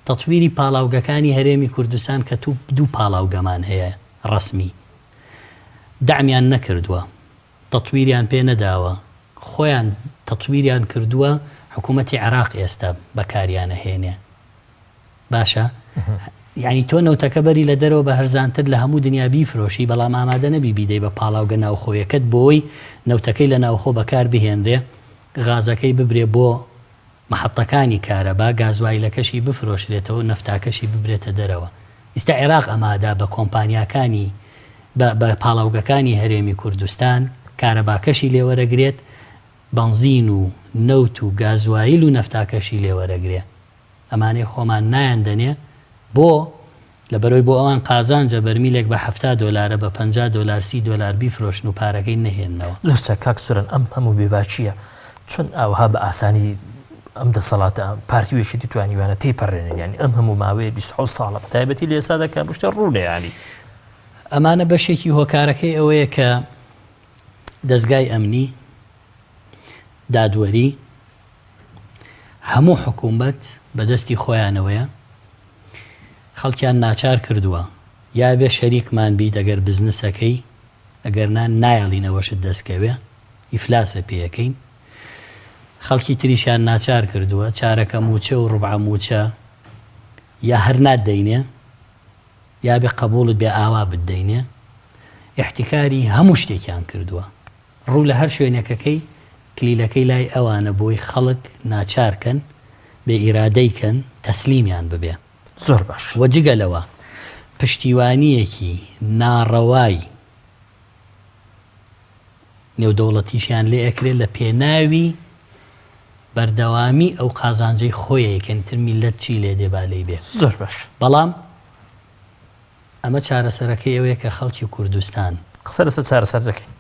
تەتویری پاڵاوگەکانی هەرێمی کوردستان کە تو دوو پاڵاوگەمان هەیە ڕەسمی دەعمیان نەکردووە، تەتویریان پێ نەداوە، خۆیان تەتویریان کردووە، حکوومەتی عێراق ئێستە بەکاریان ئەهێنێ. باشە یانی تۆ نەوتەکە بەری لە دەرەوە بە هەرزانتر لە هەموو دنیا بیفرۆشی بەڵام ئامادە نەبی بیدەی بە پاڵاوگە ناوخۆیەکەت بۆی نەوتەکەی لە ناوخۆ بەکار بهێنرێ غازەکەی ببرێ بۆ محەتەکانی کارەبا گازوایلەکەشی بفرۆشرێتەوە نەفتاکەشی ببرێتە دەرەوە ئیستا عێراق ئەمادا بە کۆمپانیاکانی بە بە پاڵاوگەکانی هەرێمی کوردستان کارەباکەشی لێوەرەگرێت بەنزین و نەوت و گازوایل و نەفتاکەشی لێوەرەگرێ ئەمانەی خۆمان نایان دەنێ بۆ؟ لەبەرئەوەی بۆ ئەوان قازانجە بەرمیلێک بە 70 دۆلارە بە 50 دۆلار 30 دۆلار بیفرۆشن و پارەکەی نەهێننەوە. زۆر چاک کاک سوران ئەم هەموو بێباکییە چۆن ئاوها بە ئاسانی ئەم دەسەڵاتە پارتی و یەکێتی توانیویانە تێیپەڕێنن یانی ئەم هەموو ماوەیە 27 ساڵە بە تایبەتی لە ئێستادا کە هەموو شتێ ڕوونە یانی. ئەمانە بەشێکی هۆکارەکەی ئەوەیە کە دەزگای ئەمنی، دادوەری، هەموو حکومەت بە دەستی خۆیانەوەیە خەڵکیان ناچار کردووە یا بێ شەریکمان بیت ئەگەر بزنسەکەی ئەگەر نا نایەڵین ئەوەشت دەست کەوێ ئیفلاسە پێەکەین خەڵکی تریشیان ناچار کردووە چارەکە موچە و ڕبعە موچە یا هەر ناتدەینێ یا بێ قبوڵت بێ ئاوا بتدەینێ ئیحتیکاری هەموو شتێکیان کردووە ڕوو لە هەر شوێنێکەکەی کلیلەکەی لای ئەوانە بۆی خەڵک ناچار کەن بێ ئیرادەی کەن تەسلیمیان ببێ. زۆر باش. وە جگە لەوە پشتیوانیەکی ناڕەوای نێودەوڵەتیشیان لێ ئەکرێ لە پێناوی بەردەوامی ئەو قازانجەی خۆی ئەیکەن ئیتر میللەت چی لێ دێ با لێی بێ. زۆر باش. بەڵام ئەمە چارەسەرەکەی ئەوەیە کە خەڵکی کوردستان. قسە لەسەر چارەسەر دەکەین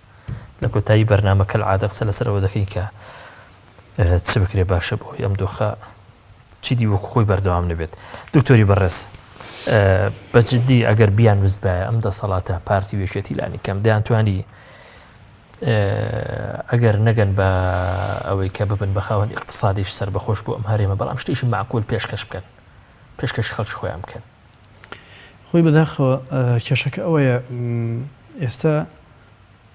لە کۆتایی بەرنامە کەلعادە قسە لەسەر ئەوە دەکەین کە چ بکرێ باشە بۆ ئەم دۆخە چیدی وەکو خۆی بەردەوام نەبێت دکتۆری بەڕێز بە جدی ئەگەر بیان وستبایە ئەم دەسەڵاتە پارتی وێشێتی لانی کەم دەیانتوانی ئەگەر نەگەن بە ئەوەی کە ببن بە خاوەن اقتصادیش سەر بەخۆش بۆ ئەم هەرێمە بەڵام شتێکی معقول پێشکەش بکەن پێشکەش خەڵکی خۆیان بکەن خۆی بەداخەوە کێشەکە ئەوەیە ئێستا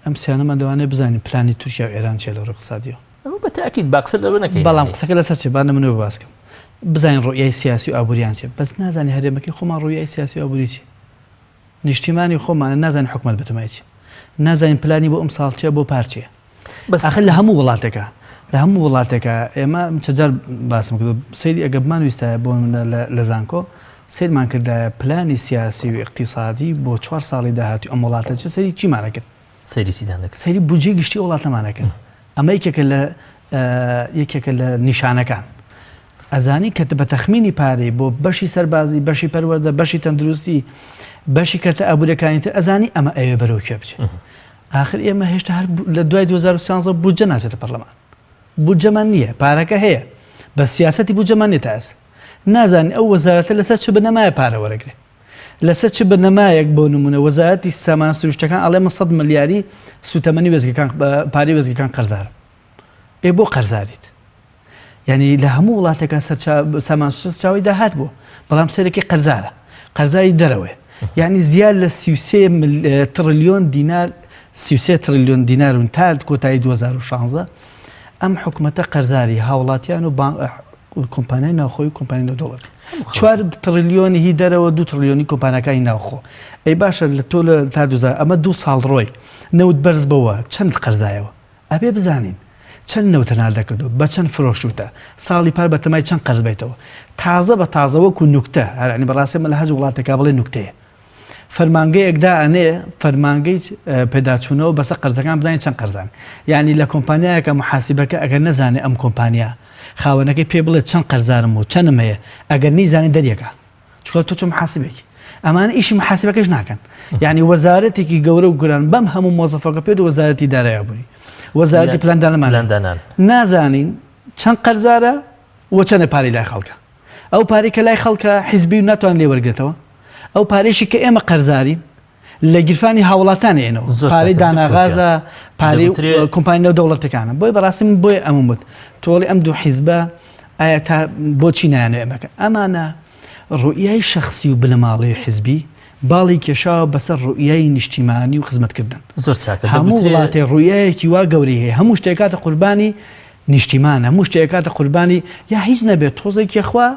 ئەم سیانەمان لەوانەیە بزانین پلانی تورکیا و ئێران چیە لە ڕووی اقتصادیەوە ئەوە بە تاکید با قسە لەوە نەکەین بەڵام قسەکە لەسەر چیە با نمونە باس کەم بزانین ڕوئیای سیاسی و ئابووریان چیە بەس نازانین هەرێمەکەی خۆمان ڕوئیای سیاسی و ئابووری چیە نیشتیمانی خۆمانە نازانین حکومەت بەتەمای چیە نازانین پلانی بۆ ئەمساڵ چیە بۆ پار چیە بەس ئاخر لە هەموو وڵاتێکا لە هەموو وڵاتێکا ئێمە چەند جار باسم کردو سەیری ئەگە بمان ویستایە بۆ نمونە لە لە زانکۆ سەیرمان کردایە پلانی سیاسی و ئیقتیسادی بۆ چوار ساڵی داهاتوی ئەم وڵاتە چ سەیری چیمان ئەکرد سەیری چیتان دەکرد سەیری بودجەی گشتی ئەو وڵاتەمان ئەکرد ئەمە یەکێکە لە یەکێکە لە نیشانەکان ئەزانی کە بە تەخمینی پارەی بۆ بەشی سەربازی بەشی پەروەردە بەشی تەندروستی بەشی کەرتە ئابووریەکانی تر ئەزانی ئەمە ئەوێ بەرەو کوێ بچێ ئاخر ئێمە هێشتا هەر لە دوای 2013 بودجە ناچێتە پەرلەمان بودجەمان نییە پارەکە هەیە بە سیاسەتی بودجەمان نیە تا ئێستا نازانین ئەو وەزارەتە لەسەر چ بنەمایە پارە وەرەگرێ لەسەر چ بنەمایەک بۆ نمونە وەزارەتی سامان سروشتەکان ئەڵێ من 100 ملیاری سوتەمەنی وێزگەکان پارەی وێزگەکان قەرزارم ئێ بۆ قەرزاریت یعنی لە هەموو وڵاتێکا سامان سەرچاوەی داهات بوو بەڵام سەرەکی قەرزارە قەرزاری دەرەوەی یعنی زیاد لە 33 تڕلیۆن دینار 33 تڕلیۆن دینار و تا کۆتایی 2016 ئەم حکومەتە قەرزاری هاوڵاتیان و کۆمپانیای ناوخۆی و کۆمپانیای نێودەوڵەتی چوار تڕلیۆنی هی دەرەوە دو تڕلیۆنی کۆمپانیاکانی ناوخۆ ئەی باشە لە تۆ لە تا دوزار ئەمە دوو ساڵ ڕۆی نەوت بەرز بەوە چەند قەرزایەوە ئەبێ بزانین چەند نەوت هەناردە کردووە، بە چەند فرۆشتووتە، ساڵی پار بە تەمای چەند قەرز بەیتەوە. تازە بە تازە وەکو نوکتە، هەر یانی بەڕاستی ئەمە لە هەچ وڵاتێکا بڵێ نوکتەیە. فەرمانگەیەک دائەنێ فەرمانگەی پێداچوونەوە بەسە قەرزەکان بزانین چەند قەرزان یعنی لە کۆمپانیایەکە محاسبەکە ئەگەر نەزانێ ئەم کۆمپانیا خاوەنەکەی پێ بڵێت چەند قەرزارم و چەنم هەیە ئەگەر نیزانێ دەریەکە چونکە تۆ چۆن محاسبێکی ئەمانە ئیشی محاسبەکەش ناکەن یعنی وەزارەتێکی گەورە و گران بەم هەموو مۆزەفەکە پێت وەزارەتی دارایی بووی وەزارەتی پلاندانمان پلاندانان نازانین چەند قەرزارە و چەنە پارەی لای خەڵکە ئەو پارەی کە لای خەڵکە حیزبی و ناتوان لێ وەرگێتەوە ئەو پارێشی کە ئێمە قەرزارین لە گیرفانی هاوڵاتان ئێنەوە پارەی داناغازە پارەی کۆمپانیا و دەوڵەتەکانە بۆی بەڕاستی من بۆی ئەمە وت تۆڵی ئەم دوو حیزبە ئایا تا بۆچی نایانەوێ ئەمەکە ئەمانە ڕوئیای شخصی و بنەماڵەی و حزبی باڵی کێشاوە بەسەر ڕوئیای نیشتیمانی و خزمەتکردن زۆر چاکە هەموو وڵاتێ ڕوئیایەکی وا گەورەی هەیە هەموو شتێکاتە قوربانی نیشتیمان هەموو شتێکاتە قوربانی یا هیچ نەبێت تۆزێکی خوا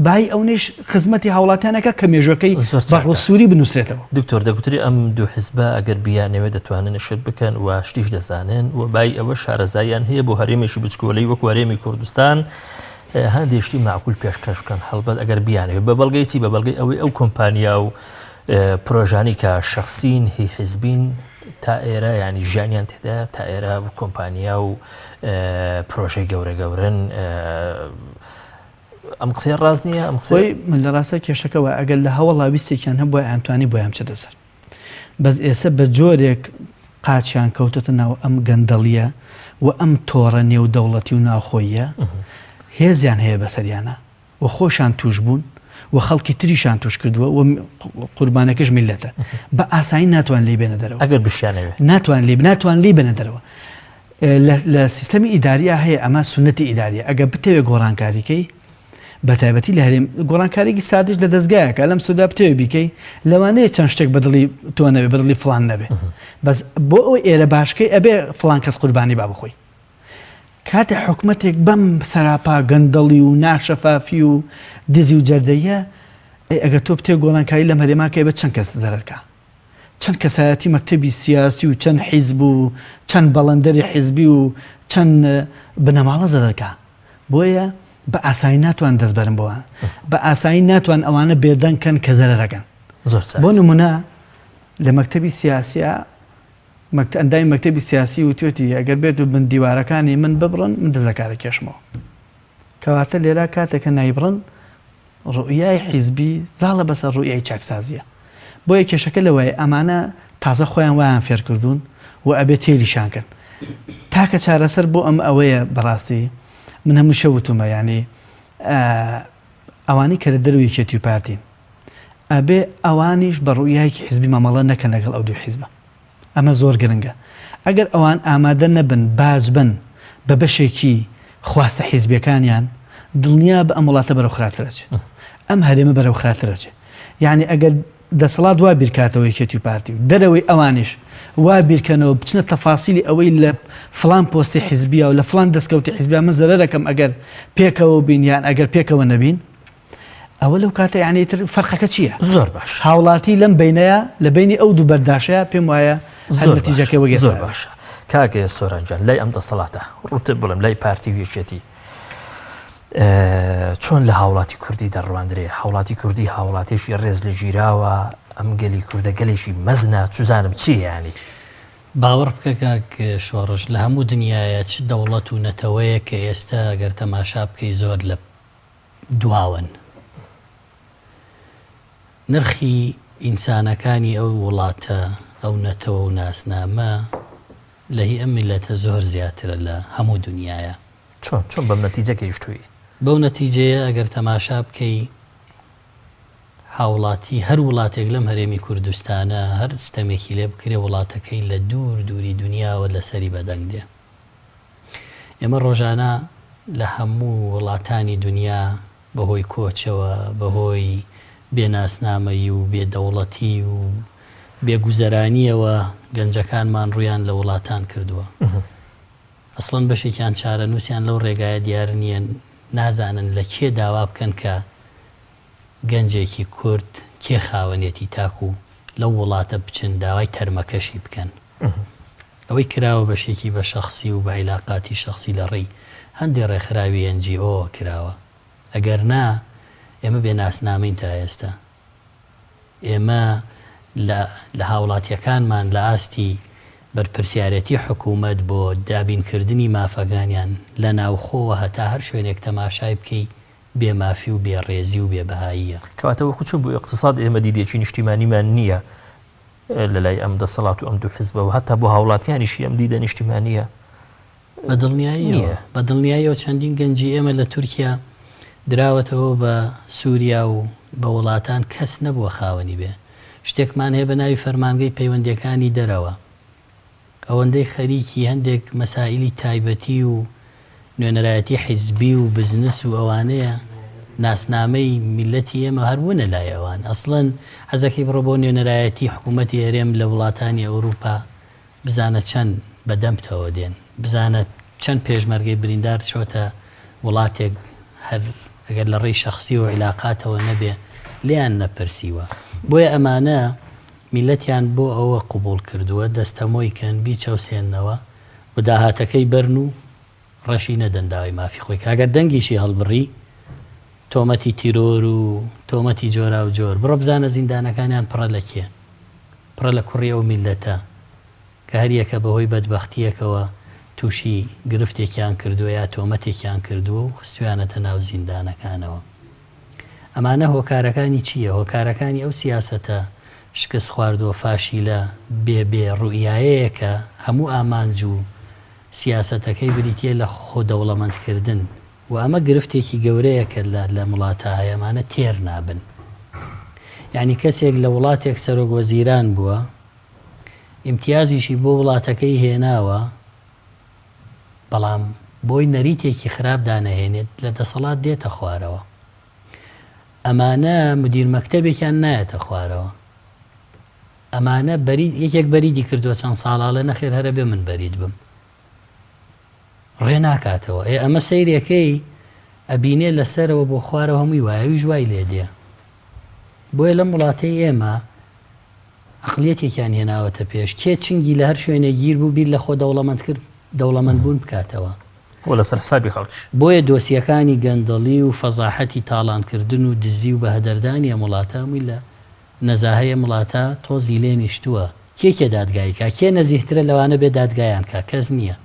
بای ئەونەیش خزمەتی هاوڵاتیان ئەکا کە مێژوەکەی زۆر بە چاکە. ڕوسوری بنوسرێتەوە. دکتۆر دەگوترێ ئەم دوو حزبە ئەگەر بیانەوێ دەتوانن شت بکەن و شتیش دەزانن و بای ئەوە شارەزاییان هەیە بۆ هەرێمێکی بچکۆلەی وەکو هەرێمی کوردستان هەندێ شتی مەعقول پێشکەش بکەن هەڵبەت ئەگەر بیانەوێ بە بەڵگەی چی بە بەڵگەی ئەوەی ئەو کۆمپانیا و پرۆژانی کە شخصین هی حزبین تا ئێرە ینی ژیانیان تێدا تا ئێرە کۆمپانیا و پرۆژەی گەورە گەورن ئەم قسەیە ڕاست نییە ئەم قسەی خۆی من لە ڕاستە کێشەکە وایە ئەگەر لە هەوەڵا ویستێکیان هەبوایە ئەیانتوانی بۆیان بچێتە سەر بەس ئێسە بە جۆرێک قاچیان کەوتۆتە ناو ئەم گەندەڵیە و ئەم تۆڕە نێودەوڵەتی و ناوخۆییە هێزیان هەیە بەسەریانە و خۆشان توش بوون و خەڵکی تریشان توش کردووە و قوربانەکەش میلەتە بە ئاسایی ناتوان لێی بێنە دەرەوە ئەگەر بشیانەوێ ناتوان لێ ناتوان لێی بێنە دەرەوە لە سیستەمی ئیداریا هەیە ئەمە سونەتی ئیداریە ئەگەر بتەوێ گۆڕانکاری کەی بە تایبەتی لە هەرێم گۆڕانکارێکی سادش لە دەستگایەکە لەم سودا بتەوێ بیکەی لەوانەیە چەند شتێک بەدڵی تۆ نەبێ بەدڵی فلان نەبێ بەس بۆ ئەو ئێرە باشکەی ئەبێ فلان کەس قوربانی با بخۆی کاتێ حکومەتێک بەم سەراپا گەندەڵی و ناشەفافی و دزی و جەردەیە ئەی ئەگەر تۆ بتێ گۆڕانکاری لەم هەرێماکەی بە چەند کەس زەرەرکە چەند کەسایەتی مەکتەبی سیاسی و چەند حیزب و چەند بەڵێندەری حیزبی و چەند بنەماڵە زەرەرکا. بۆیە بە ئاسایی ناتوان دەست بەرن بۆوان. بە ئاسایی ناتوان ئەوانە بێدەنگ کەن کە زەرەرەکەن. زۆر چاک. بۆ نمونە لە مەکتەبی سیاسیا ئەندامی مەکتەبی سیاسی وتوێتی ئەگەر بێت و بن دیوارەکانی من ببڕن من دەست لە کارە کێشمەوە. کەواتە لێرە کاتێکە نایبڕن ڕوئیای حیزبی زاڵە بەسەر ڕوئیای چاکسازیە بۆیە کێشەکە لەوەیە ئەمانە تازە خۆیان وایان فێرکردوون و ئەبێ تێریشان کەن تاکە چارەسەر بۆ ئەم ئەوەیە بەڕاستی من هەمووشە وتومە یعنی ئەوانەی کە لە دەرەوەی یەکێتی و پارتین ئەبێ ئەوانیش بە ڕوئیایەکی حیزبی مامەڵە نەکەن لەگەڵ ئەو دوو حیزبە ئەمە زۆر گرنگە. ئەگەر ئەوان ئامادە نەبن باج بەن بە بەشێکی خواستە حیزبیەکانیان، دڵنیابە ئەم وڵاتە بەرەو خراپتر ئەچێ. ئەم هەرێمە بەرەو خراپتر ئەچێ. یانی ئەگەر دەسەڵات وا بیرکاتەوە یەکێتی و پارتی و دەرەوەی ئەوانیش وا بیرکەنەوە بچنە تەفاسیلی ئەوەی لە فڵان پۆستی حیزبیا و لە فڵان دەستکەوتی حیزبیا من زەرەرەکەم ئەگەر پێکەوە بین یان ئەگەر پێکەوە نەبین، ئەوە لەو کاتە یانی ئیتر فەرقەکە چییە؟ زۆر باش. هاوڵاتی لەم بەینەیا لە بەینی ئەو دوو بەرداشەیا پێم وایە هەر زۆر نەتیجەکەی باشە وەک زۆر ئێستا بێ. باشە کاک سۆران گیان لای ئەم دەسەڵاتە ڕووتر بڵێم لای پارتی و یەکێتی چۆن لە هاوڵاتی کوردی دەڕواندرێ هاوڵاتی کوردی هاوڵاتێکی ڕێز لە گیراوە ئەم گەلی کوردە گەلێکی مەزنە چوزانم چی یانی باوەڕ بکە کاک شۆڕش لە هەموو دنیایا چ دەوڵەت و نەتەوەیەک کە ئێستا گەر تەماشا بکەی زۆر لە دواوەن. نرخی ئینسانەکانی ئەو وڵاتە، ئەو نەتەوە و ناسنامە لە هی ئەم میللەتە زۆر زیاترە لە هەموو دونیایا. چۆن؟ چۆن بەم نەتیجە گەیشتووی؟ بەو نەتیجەیە ئەگەر تەماشا بکەی هاوڵاتی هەر وڵاتێک لەم هەرێمی کوردستانە هەر ستەمێکی لێ بکرێ وڵاتەکەی لە دوور دووری دونیاوە لەسەری بەدەنگ دێ. ئێمە ڕۆژانە لە هەموو وڵاتانی دونیا بە هۆی کۆچەوە، بە هۆی بێ ناسنامەیی و بێ دەوڵەتی و بێ گوزەرانییەوە گەنجەکانمان ڕوویان لە وڵاتان کردووە. ئەسڵەن بەشێکیان چارەنووسیان لەو ڕێگایە دیار نییە، نازانن لە کێ داوا بکەن کە گەنجێکی کورد کێ خاوەنێتی تاکو لەو وڵاتە بچن داوای تەرمەکەشی بکەن. ئەوەی کراوە بەشێکی بە شەخسی و بە عیلاقاتی شەخسی لە ڕێی هەندێ ڕێکخراوی NGO وە کراوە. ئەگەر نا ئێمە بێ ناسنامەین تا ئێستا. ئێمە. لە لە هاوڵاتیەکانمان لە ئاستی بەرپرسیارێتی حکومەت بۆ دابینکردنی مافەکانیان لە ناوخۆوە هەتا هەر شوێنێک تەماشای بکەی بێ مافی و بێ ڕێزی و بێ بەهاییە. کەواتە وەکو چۆن بۆ ئیقتساد ئێمە دیدێکی نیشتیمانیمان نییە لە لای ئەم دەسەڵات و ئەم دوو حزبەوە هەتا بۆ هاوڵاتیانیشی ئەم دیدە نیشتیمانییە بە دڵنیاییەوە بە دڵنیاییەوە چەندین گەنجی ئێمە لە تورکیا دراوەتەوە بە سووریا و بە وڵاتان کەس نەبووە خاوەنی بێ. شتێکمان هەیە بە ناوی فەرمانگەی پەیوەندییەکانی دەرەوە. ئەوەندەی خەریکی هەندێک مەسائیلی تایبەتی و نوێنەرایەتی حیزبی و بزنس و ئەوانەیە، ناسنامەی میللەتی ئێمە هەر ونە لای ئەوان. ئەسڵەن حەزەکەی بڕۆ بۆ نوێنەرایەتی حکوومەتی هەرێم لە وڵاتانی ئەوروپا بزانە چەند بە دەمتەوە دێن، بزانە چەند پێشمەرگەی بریندار چۆتە وڵاتێک هەر ئەگەر لە ڕێی شەخسی و عیلاقاتەوە نەبێ لێیان نەپرسیوە. بۆیە ئەمانە میللەتیان بۆ ئەوە قبوڵ کردووە دەستەمۆی کەن، بیچەوسێننەوە و داهاتەکەی بەرن و ڕەشی نەدەن داوای مافی خۆی کا. گەر دەنگیشی هەڵبڕی تۆمەتی تیرۆر و تۆمەتی جۆراوجۆر. بڕۆ بزانە زیندانەکانیان پڕە لە کێ؟ پڕە لە کوڕی ئەو میللەتە کە هەریەکە بەهۆی بەدبەختییەکەوە تووشی گرفتێکیان کردووە یا تۆمەتێکیان کردووە و خستوویانەتە ناو زیندانەکانەوە. ئەمانە هۆکارەکانی چییە؟ هۆکارەکانی ئەو سیاسەتە شکستخواردووە فاشیلە بێ بێ ڕوئیایەیە کە هەموو ئامانج و سیاسەتەکەی بریتییە لە خۆ دەوڵەمەندکردن و ئەمە گرفتێکی گەورەیە کە لە لەم وڵاتە هەیە ئەمانە تێر نابن یعنی کەسێک لە وڵاتێک سەرۆک وەزیران بووە ئیمتیازیشی بۆ وڵاتەکەی هێناوە بەڵام بۆی نەریتێکی خراپ دانەهێنێت لە دەسەڵات دێتە خوارەوە ئەمانە مدیر مەکتەبێکیان نایەتە خوارەوە ئەمانە بەرید یەکێک بەریدی کردووە چەند ساڵاڵێ نەخێر هەرە بێ من بەرید بم ڕێ ناکاتەوە ئێ ئەمە سەیرەکەی ئەبینێ لەسەرەوە بۆ خوارەوە هەمووی وایە ئەویش وای لێ دێ بۆیە لەم وڵاتەی ئێمە عقلیەتێکیان هێناوەتە پێش کێ چنگی لە هەر شوێنێ گیر بوو بیر لە خۆ دەوڵەمەند کرد دەوڵەمەند بوون بکاتەوە و لەسەر حسابی خەڵکیش. بۆیە دۆسیەکانی گەندەڵی و فەزاحەتی تاڵانکردن و دزی و بەهەدەردانی ئەم وڵاتە هەمووی لە نەزاهەی ئەم وڵاتە تۆزی لێ نیشتووە. کێ کێ دادگایی کا؟ کێ نەزیهترە لەوانە بێ دادگایان کا؟ کەس نییە.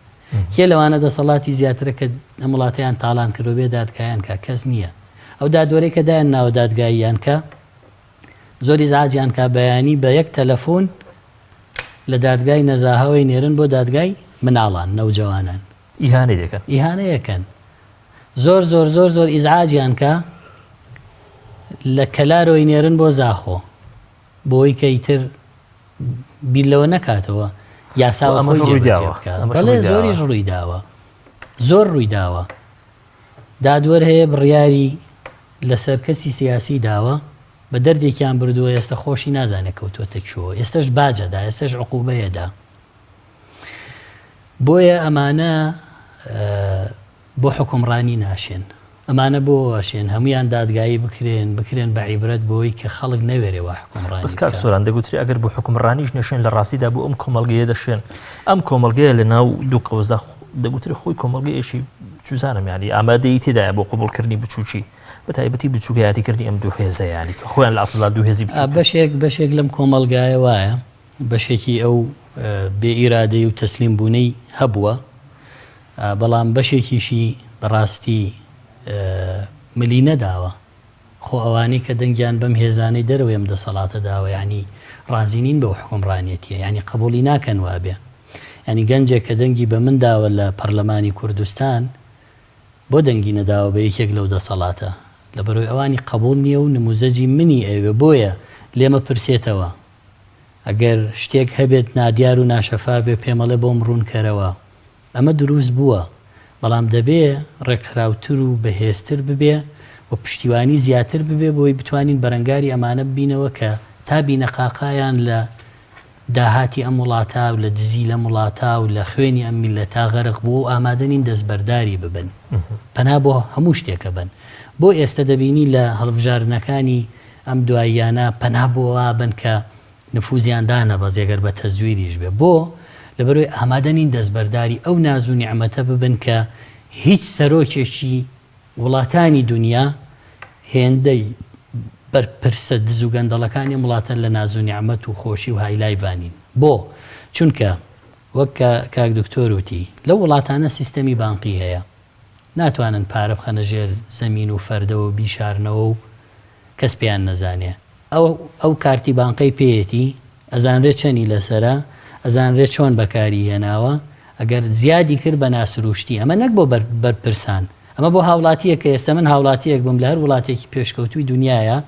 کێ لەوانە دەسەڵاتی زیاترە کە ئەم وڵاتەیان تاڵان کردووە بێ دادگایان کا؟ کەس نییە. ئەو دادوەرەی کە دایان ناوە دادگاییان کا، زۆر ئیزعاجیان کا بەیانی بە یەک تەلەفۆن لە دادگای نەزاهەوەی نێرن بۆ دادگای مناڵان، نەوجەوانان. ئیهانەی دەکەن. ئیهانەی ئەکەن. زۆر زۆر زۆر زۆر ئیزعاجیان کە لە کەلارەوەی نێرن بۆ زاخۆ بۆی کە ئیتر بیر لەوە نەکاتەوە یاسا و خۆی جێبەجێ بکا. بەڵێ زۆریش ڕووی داوە زۆر ڕووی داوە دادوەر هەیە بڕیاری لەسەر کەسی سیاسی داوە بە دەردێکیان بردووە ئێستا خۆشی نازانێت کەوتووەتە کوێوە ئێستش باجەدا ئێستش عقوبەیەدا بۆیە ئەمانە بۆ حوکمڕانی ناشێن. ئەمانە بۆ ئەشێن هەموویان دادگایی بکرێن، بکرێن بە عیبرەت بۆی کە خەڵک نەوێرێ وا حوکمڕانی بەس کاک بکا. سۆران دەگوترێ ئەگەر بۆ حوکمڕانیش نەشێن لە ڕاستیدا بۆ ئەم کۆمەڵگەیە دەشێن. ئەم کۆمەڵگەیە لە ناو دوو قەوزدا دەگوترێ خۆی کۆمەڵگەیەکی چوزانم یانی ئامادەیی تێدایە بۆ قبوڵکردنی بچووکی بە تایبەتی بچووکایەتی کردنی ئەم دوو هێزە یانی کە خۆیان لە ئەسڵدا دوو هێزی بچووکن. بەشێک بەشێک لەم کۆمەڵگایە وایە بەشێکی ئەو بێ ئیرادەی و تەسلیم بوونەی هەبووە بەڵام بەشێکیشی بەڕاستی ملی نەداوە. خۆ ئەوانەی کە دەنگیان بەم هێزانەی دەرەوەی ئەم دەسەڵاتە داوە یانی ڕازی نین بەو حوکمڕانێتیە یانی قبوڵی ناکەن وابێ. یانی گەنجێک کە دەنگی بە من داوە لە پەرلەمانی کوردستان بۆ دەنگی نەداوە بە یەکێک لەو دەسەڵاتە؟ لەبەرئەوەی ئەوانی قبوڵ نیە و نموزەجی منی ئەوێ بۆیە لێمەپرسێتەوە. ئەگەر شتێک هەبێت نادیار و ناشەفاف بێ پێمەڵێ بۆم ڕوون کەرەوە. ئەمە دروست بووە، بەڵام دەبێ ڕێکخراوتر و بەهێزتر ببێ و پشتیوانی زیاتر ببێ بۆی بتوانین بەرەنگاری ئەمانە ببینەوە کە تا بینەقاقایان لە داهاتی ئەم وڵاتە و لە دزی لەم وڵاتە و لە خوێنی ئەم میللەتە غەرق بووە و ئامادە نین دەستبەرداری ببن. پەنا بۆ هەموو شتێک ئەبەن. بۆ ئێستە دەبینی لە هەڵبژاردنەکانی ئەم دواییانە پەنا بۆ وا بن کە نفوزیان دانەبەزێ گەر بە تەزویریش بێ. بۆ؟ لەبەرئەوەی ئامادە نین دەستبەرداری ئەو ناز و نیعمەتە ببن کە هیچ سەرۆکێکی وڵاتانی دونیا هێندەی. بەرپرسە دز و گەندەڵەکانی ئەم وڵاتە لە ناز و نیعمەت و خۆشی و high life ا نین. بۆ؟ چونکە وەک کە کاک دکتۆر وتی لەو وڵاتانە سیستەمی بانقی هەیە. ناتوانن پارە بخەنە ژێر زەمین و فەردەوە و بیشارنەوە و کەس پێیان نەزانێ. ئەو ئەو کارتی بانقەی پێیەتی ئەزانرێ چەنی لەسەرە، ئەزانرێ چۆن بەکاری هێناوە، ئەگەر زیادی کرد بە ناسروشتی، ئەمە نەک بۆ بەرپرسان، ئەمە بۆ هاوڵاتییەک کە ئێستا من هاوڵاتییەک بم لە هەر وڵاتێکی پێشکەوتووی دونیایە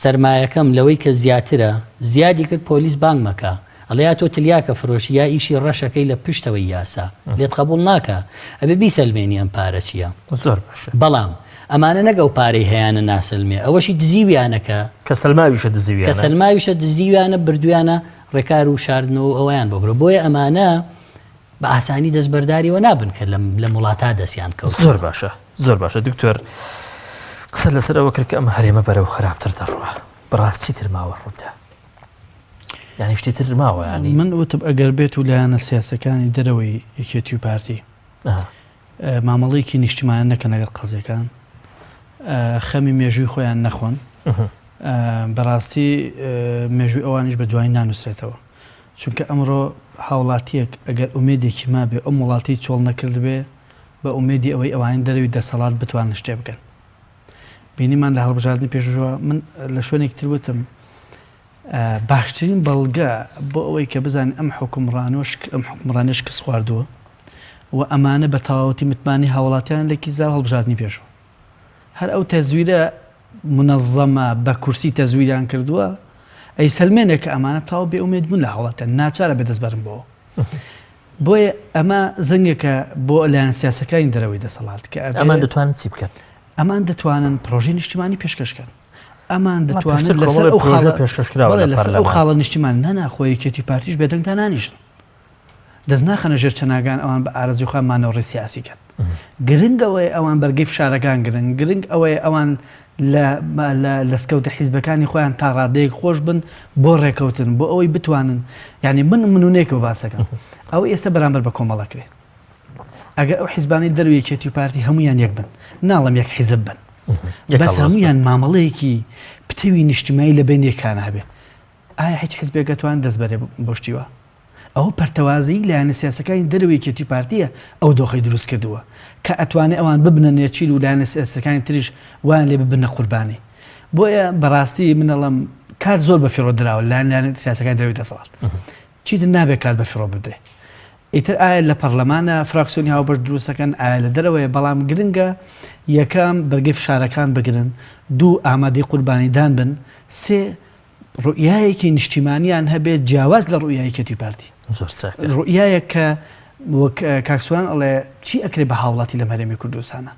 سەرمایەکەم لەوەی کە زیاترە زیادی کرد پۆلیس بانگ مەکە ئەڵێ یا تۆ تلیاکە فرۆشی یا ئیشی ڕەشەکەی لە پشتەوەی یاسا لێت قەبوڵ ناکا ئەبێ بیسەلمێنی ئەم پارە چییە. زۆر باشە. بەڵام ئەمانە نەک ئەو پارەی هەیانە ناسەلمێ ئەوەشی دزیویانە کە. کە سەلماویشە دزیویانە. کە سەلماویشە دزیویانە بردویانە ڕێکار و شاردنەوە و ئەوەیان بۆ کرد بۆیە ئەمانە بە ئاسانی دەستبەرداریەوە نابن کە لەم لەم وڵاتە دەستیان کەوتووە. زۆر باشە زۆر باشە دکتۆر قسە لەسەر ئەوە کرد کە ئەم هەرێمە بەرەو خراپتر دەڕوا بەڕاست چیتر ماوە ڕوودا یعنی شتی تر ماوە ینی من وتم ئەگەر بێت و لایەنە سیاسەکانی دەرەوەی یەکێتی و پارتی مامەڵەیەکی نیشتیمانە نەکەن لەگەڵ قەزیەکان، خەمی مێژووی خۆیان نەخۆن، بەڕاستی مێژووی ئەوانیش بە جوانی نانووسرێتەوە. چونکە ئەمڕۆ هاوڵاتیەک ئەگەر ئومێدێکی مابێ ئەم وڵاتی چۆڵ نەکردبێ بە ئومێدی ئەوەی ئەوانی دەرەوی دەسەڵات بتوانن شتێ بکەن. بینیمان لە هەڵبژاردنی پێشووە من لە شوێنێک تر وتم باشترین بەڵگە بۆ ئەوەی کە بزانین ئەم حوکمڕانە ئەم حوکمڕانە شکست خواردووە و ئەمانە بە تەواوەتی متمانەی هاوڵاتیان لە کیسدا و هەڵبژاردنی پێشوو هەر ئەو تەزویرە منەزەمە بە کورسی تەزویریان کردووە ئەی سەلمێنێک کە ئەمانە تاو بێ ئومێد بوون لە هاوڵاتیان ناچارە بێ دەست بەرن بۆ بۆیە ئەمە زەنگێکە بۆ لایەن سیاسەکانی دەرەوەی دەسەڵات کە ئەمان دەتوانن چی بکەن ئەمان دەتوانن پرۆژەی نیشتیمانی پێشکەش کەن ئەمان دەتوانن لەسەر ئەو خاڵە پێشکەشکراوە بەڵێ لەسەر ئەو خاڵە نیشتیمان نانا خۆ یەکێتی پارتیش بێدەنگ دانانیشن دەست ناخەنە ژێر چەناگان ئەوان بە ئارەزوی خۆیان مانۆڕی سیاسی کەن گرنگ ئەوەیە ئەوان بەرگەی فشارەکان گرن گرنگ ئەوەیە ئەوان لە لەسکەوتە حیزبەکانی خۆیان تا ڕادەیەک خۆش بن بۆ ڕێکەوتن بۆ ئەوەی بتوانن یعنی من منونێکەوە باسەکەم ئەو ئێستا بەرامبەر بە کۆمەڵەکرێ ئەگەر ئەو حیزبانەی دەرەوەی یەکێتی و پارتی هەمویان یەک بن ناڵم یەک حیزب بن بەس هەمویان مامەڵەیەکی پتەوی نیشتمایی لە بین یەکان هەبێ ئایا هیچ حیزبێک ئەتوان دەست بەرێ بۆشتیوە ئەوە پەرتەوازەی لایەنە سیاسەکانی دەرەوەی یەکێتی پارتیە ئەو دۆخی دروست کردووە کە ئەتوانێ ئەوان ببنە نێچیر و لایەنە سیاسەکانی تریش وایان لێ ببنە قوربانی بۆیە بەڕاستی منەڵم کات زۆر بە فیڕۆ دراوە لایەن لایەنە سیاسەکانی دەرەوەی دەسەڵات چیتر نابێت کات بە فیڕۆ بدرێ. ئیتر ئایا لە پەڕلەمانە فراکسیۆنی هاوبەش دروستەکەن، ئایا لە دەرەوەیە، بەڵام گرنگە یەکەم بەرگەی فشارەکان بگرن، دوو ئامادەی قوربانیدان بن، سێ ڕوئیایەکی نیشتیمانیان هەبێت جیاواز لە ڕوئیای یەکێتی پارتی. زۆر چاکە. ڕوئیایەک کە وەک کاک سۆران ئەڵێ چی ئەکرێ بە هاوڵاتی لەم هەرێمی کوردستانە؟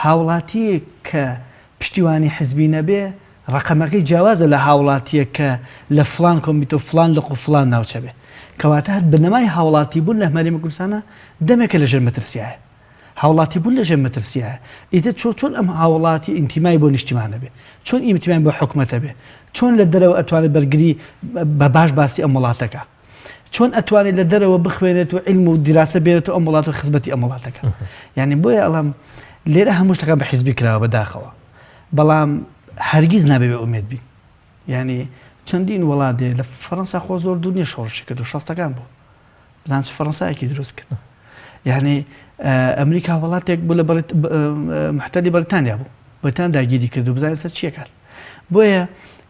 هاوڵاتییەک کە پشتیوانی حزبی نەبێ ڕەقەمەکەی جیاوازە لە هاوڵاتییەک کە لە فڵان کۆمیتە و فڵان لق و فڵان ناوچە بێ. کەواتە هەر بنەمای هاوڵاتیبوون لە هەرێمی کوردستانا دەمێکە لە ژێر مەترسیایە. هاوڵاتیبوون لە ژێر مەترسیایە. ئیتر چۆ چۆن ئەم هاوڵاتی ئینتیمای بۆ نیشتیمان هەبێ؟ چۆن ئینتیمای بۆ حکومەت هەبێ؟ چۆن لە دەرەوە ئەتوانێ بەرگری بە باش باسی ئەم وڵاتە کا؟ چۆن ئەتوانێت لە دەرەوە بخوێنێت و علم و دیراسە بێنێت و ئەم وڵات و خزمەتی ئەم وڵاتەکە یعنی بۆیە ئەڵام لێرە هەموو شتەکان بە حیزبی کراوە بەداخەوە بەڵام هەرگیز نابێ بێ ئومێد بین یعنی چەندین وڵات دێ لە فەڕەنسا خۆ زۆر دوور نییە شۆڕشی کرد و شەستەکان بوو بزان چ فەڕەنسایەکی دروست کرد یعنی ئەمریکا وڵاتێک بوو لە محتەلی بەریتانیا بوو بەریتان داگیری کرد و بزانین سەر چیەکات بۆیە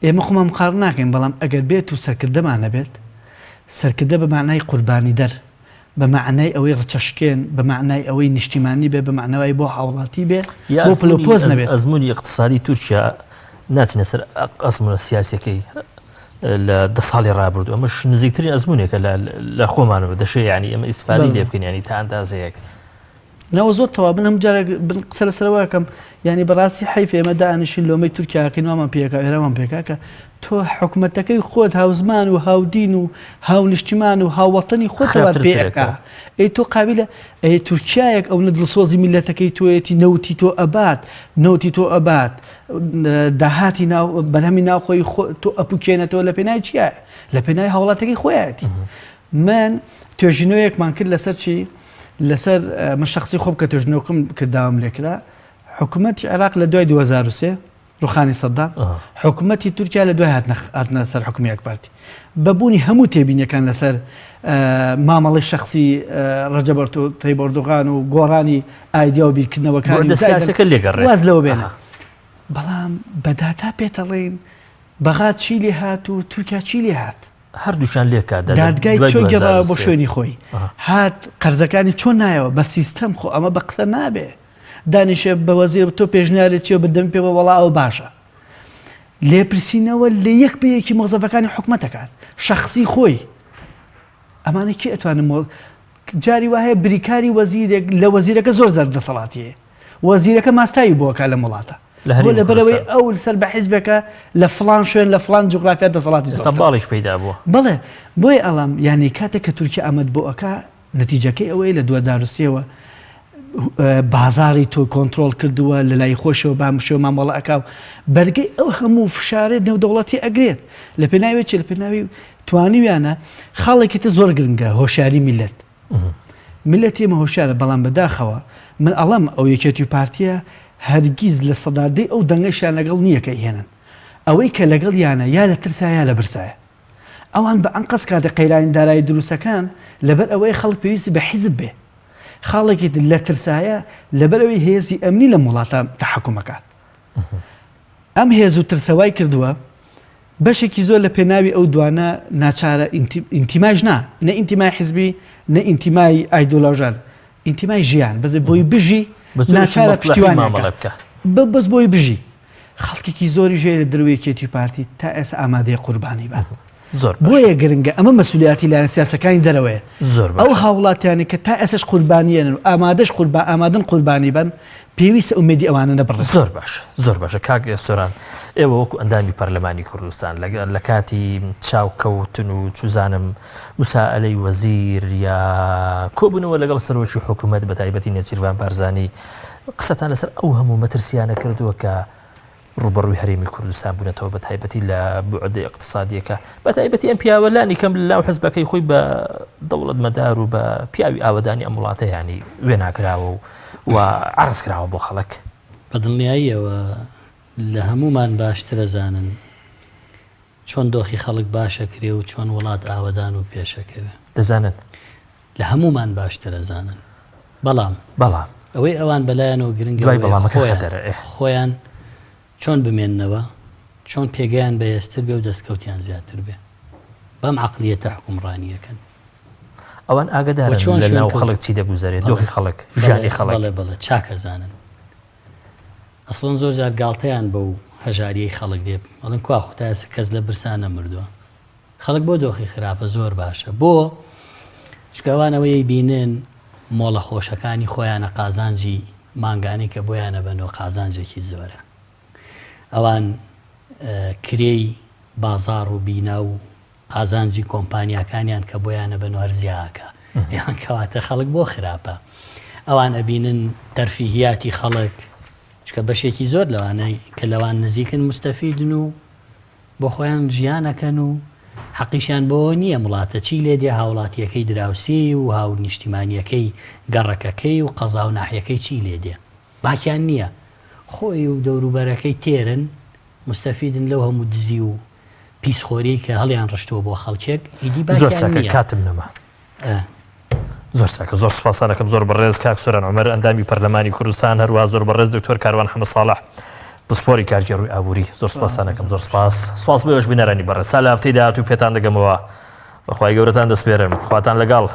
ئێمە خۆمان مقاڕن ناکەین، بەڵام ئەگەر بێت و سەرکردەمان نەبێت، سەرکردە بە مەعنای قوربانیدەر، بە مەعنای ئەوەی ڕچەشکێن، بە مەعنای ئەوەی نیشتیمانی بێ، بە مەعنای بۆ هاوڵاتی بێ، یا بۆ پلەوپۆز نەبێت. ئەزموونی ئیقتسادی تورکیا ناچینە سەر ئەزموونە سیاسیەکەی لە دە ساڵی ڕابردوو، ئەمەش نزیکترین ئەزموونێکە لە خۆمانەوە دەشێ یانی ئێمە ئیستفادەی لێ بکەین یانی تا ئەندازەیەک. ناوە زۆر تەوا من هەموو جارێک بن قسە لەسەرەوە ئەکەم یعنی بەڕاستی حەیف ئێمە دانیشین لۆمەی تورکیاکەین وامان پێکا ئێرانمان پێکا کە تۆ حکومەتەکەی خۆت هاوزمان و هاودین و هاونیشتیمان و هاووەتەنی خۆتەوە خراپتر پێ پێ ئەکا ئەکا. ئەی تۆ قابیلە ئەی تورکیایەک ئەونە دڵسۆزی میلەتەکەی تۆیەتی نەوتی تۆ ئەبات نەوتی تۆ ئەبات داهاتی ناو بەرهەمی ناوخۆی خۆ تۆ ئەپوکێنێتەوە لە پێناوی چیایە لە پێناوی هاوڵاتەکەی خۆیەتی من توێژینەوەیەکمان کرد لەسەر چی لەسەر من شخصی خۆم کە توێژینەوەکەم کرد داوام لێکرا حکوومەتی عێراق لە دوای 2003 ڕوخانی سەدام، حکومەتی تورکیا لە دوای هاتنە سەر حکومی ئاک پارتی بە بوونی هەموو تێبینیەکان لەسەر مامەڵەی شخصی ڕەجەب تەیب ئەردۆغان و گۆڕانی ئایدیا و بیرکردنەوەکانی سیاسەکە لێگەڕێ واز لەوە بێنە بەڵام بە داتا پێتەڵێن بەغا چی لێ هات و تورکیا چی لێ هات هەردووکیان لێکا دادگای چۆن گەڕاوە بۆ شوێنی خۆی هات قەرزەکانی چۆن نایەوە بە سیستەم خۆ ئەمە بە قسە نابێ دانیشە بە وەزیر تۆ پێشنیارت چیە بە دەم پێوە وەڵا ئەوە باشە. لێپرسینەوە لە یەک بە یەکی مۆزەفەکانی حکومەت دەکات شەخسی خۆی ئەمانە کێ ئەتوانن مۆ جاری وا هەیە بریکاری وەزیرێک لە وەزیرەکە زۆر زیاد دەسەڵاتی هەیە وەزیرەکە ماستاوی بۆکە لەم وڵاتە لە هەرێمی بۆ لەبەرەوەی کوردستان. ئەو سەر بە حیزبێکە لە فڵان شوێن لە فڵان جوگرافیا دەسەڵاتی ئێستا زۆرترە. باڵیش پەیدا بووە. بەڵێ بۆیە ئەڵام یانی کاتێک کە تورکیا ئەمەت بۆ ئەکا نەتیجەکەی ئەوەیە لە 2003 وە بازاڕی تۆ کۆنترۆڵ کردووە لە لای خۆشەوە بام شێوە مامەڵە ئەکا و بەرگەی ئەو هەموو فشارێت نێودەوڵەتی ئەگرێت لە پێناوی چی لە پێناوی توانیویانە خاڵێکی تر زۆر گرنگە هۆشیاری میلەت میلەتی ئێمە هۆشیارە بەڵام بەداخەوە من ئەڵەم ئەو یەکێتی و پارتیە هەرگیز لە سەدادەی ئەو دەنگەشیان لەگەڵ نییە کە ئیهێنن ئەوەی کە لەگەڵ یانە یا لە ترسا یا لە برسایە ئەوان بە ئەنقەست کاتێک قەیرانی دارایی دروستەکان لەبەر ئەوەیە خەڵک پێویستی بە حیزب بێ. خاڵێکی تر لە ترسایە لەبەر ئەوەی هێزی ئەمنی لەم وڵاتە تەحەکوم ئەکات. ئەم هێز و ترسە وای کردووە بەشێکی زۆر لە پێناوی ئەو دوانە ناچارە ئینتیمایش نا نە ئینتیمای حزبی نە ئینتیمای ئایدۆلۆژان ئینتیمای ژیان بەس بۆی بژی ناچارە پشتیوانی بکە بەس بۆی بژی خەڵکێکی زۆریش هەیە لە دەرەوەی یەکێتی و پارتی تا ئێستا ئامادەیە قوربانی بات. زۆر باشە. بۆیە گرنگە ئەمە مەسولیاتی لایەنە سیاسەکانی دەرەوەیە. زۆر ئەو باشە. هاوڵاتیانەی کە تا ئێستاش قوربانیەنن و ئامادەش قوربا ئامادەن قوربانی بن پێویستە ئومێدی ئەوانە نەبڕێت. زۆر باشە زۆر باشە کاک سۆران ئێوە وەکو ئەندامی پەرلەمانی کوردستان لەگە لە کاتی چاوکەوتن و چوزانم مسائلەی وەزیر یا کۆبوونەوە لەگەڵ سەرۆکی حکوومەت بە تایبەتی نێچیرڤان بارزانی قسەتان لەسەر ئەو هەموو مەترسیانە کردووە کە ڕوبەڕووی هەرێمی کوردستان بوونەتەوە بە تایبەتی لە بعدە اقتصادیەکە بە تایبەتی ئەم پیاوە لانی کەم لەناو حزبەکەی خۆی بە دەوڵەت مەدار و بە پیاوی ئاوەدانی ئەم وڵاتە ینی وێناکراوە و و عرض کراوە بۆ خەڵک. بە دڵنیاییەوە لە هەموومان باشترەزانن چۆن دۆخی خەڵک باشەکرێ و چۆن وڵات ئاوەدان و پێشەکەوێ. دەزانن. لە هەموومان باشتر ئەزانن. بەڵام. بەڵام. ئەوەی ئەوان بەلایانەوە گرنگە دوای ئەوەیە بەڵامەکە خۆیان خەتەرە ئێ. خۆیان چۆن بمێننەوە، چۆن پێگەیان بەهێزتر بێ و دەستکەوتیان زیاتر بێ. بەم عەقڵیەتە حوکمڕانی ئەکەن. ئەوان و ئاگەدارن چۆن لە شوێن ناو کەوت. خەڵک چی دەگوزەرێ، بەڵێ. دۆخی خەڵک، بەڵێ ژیانی خەڵک. بەڵێ بەڵێ چاک ئەزانن. ئەسڵەن زۆر جار گاڵتەیان بەو هەژاریەی خەڵک دێ ئەڵێن کوا خو تا ئێستا کەس لە برسا نەمردوە خەڵک بۆ دۆخی خراپە زۆر باشە بۆ چونکە ئەوان ئەوەی بینن مۆڵە خۆشەکانی خۆیانە قازانجی مانگانەی کە بۆیانە بەنەوە قازانجێکی زۆرە ئەوان کرێی بازاڕ و بینا و قازانجی کۆمپانیاکانیان کە بۆیانە بەن هەر زیاکە یان کەواتە خەڵک بۆ خراپە ئەوان ئەبینن تەرفیهیاتی خەڵک چکە بەشێکی زۆر لەوانەی کە لەوان نزیکن مستەفیدن و بۆ خۆیان ژیانەکەن و حەقیشیان بۆ نییە وڵاتە چی لێ دێ هاوڵاتیەکەی دراوسێی و هاو نیشتیمانیەکەی گەڕەکەکەی و قەزا و ناحیەکەی چی لێ دێ باکیان نییە خۆی و دەوروبەرەکەی تێرن مستەفیدن لەو هەموو دزی و پیسخۆریەی کە هەڵیان ڕشتووە بۆ خەڵکێک ئیدی زۆر باکیان چاکە نییە. کاتم نەما. ئە. زۆر چاکە زۆر سوپاستان ئەکەم زۆر بەڕێز کاک سۆران عومەر ئەندامی پەرلەمانی کوردستان هەروەها زۆر بەڕێز دکتۆر کاروان حەمە ساڵح پسپۆری کارگێڕی ئابووری زۆر سوپاستان ئەکەم زۆر سوپاس سوپاس بۆ ئێوەش بینەرانی بەڕێز تا لە هەفتەی داهاتوو پێتان دەگەمەوە بەخوای گەورەتان دەسپێرم خواتان لەگەڵ.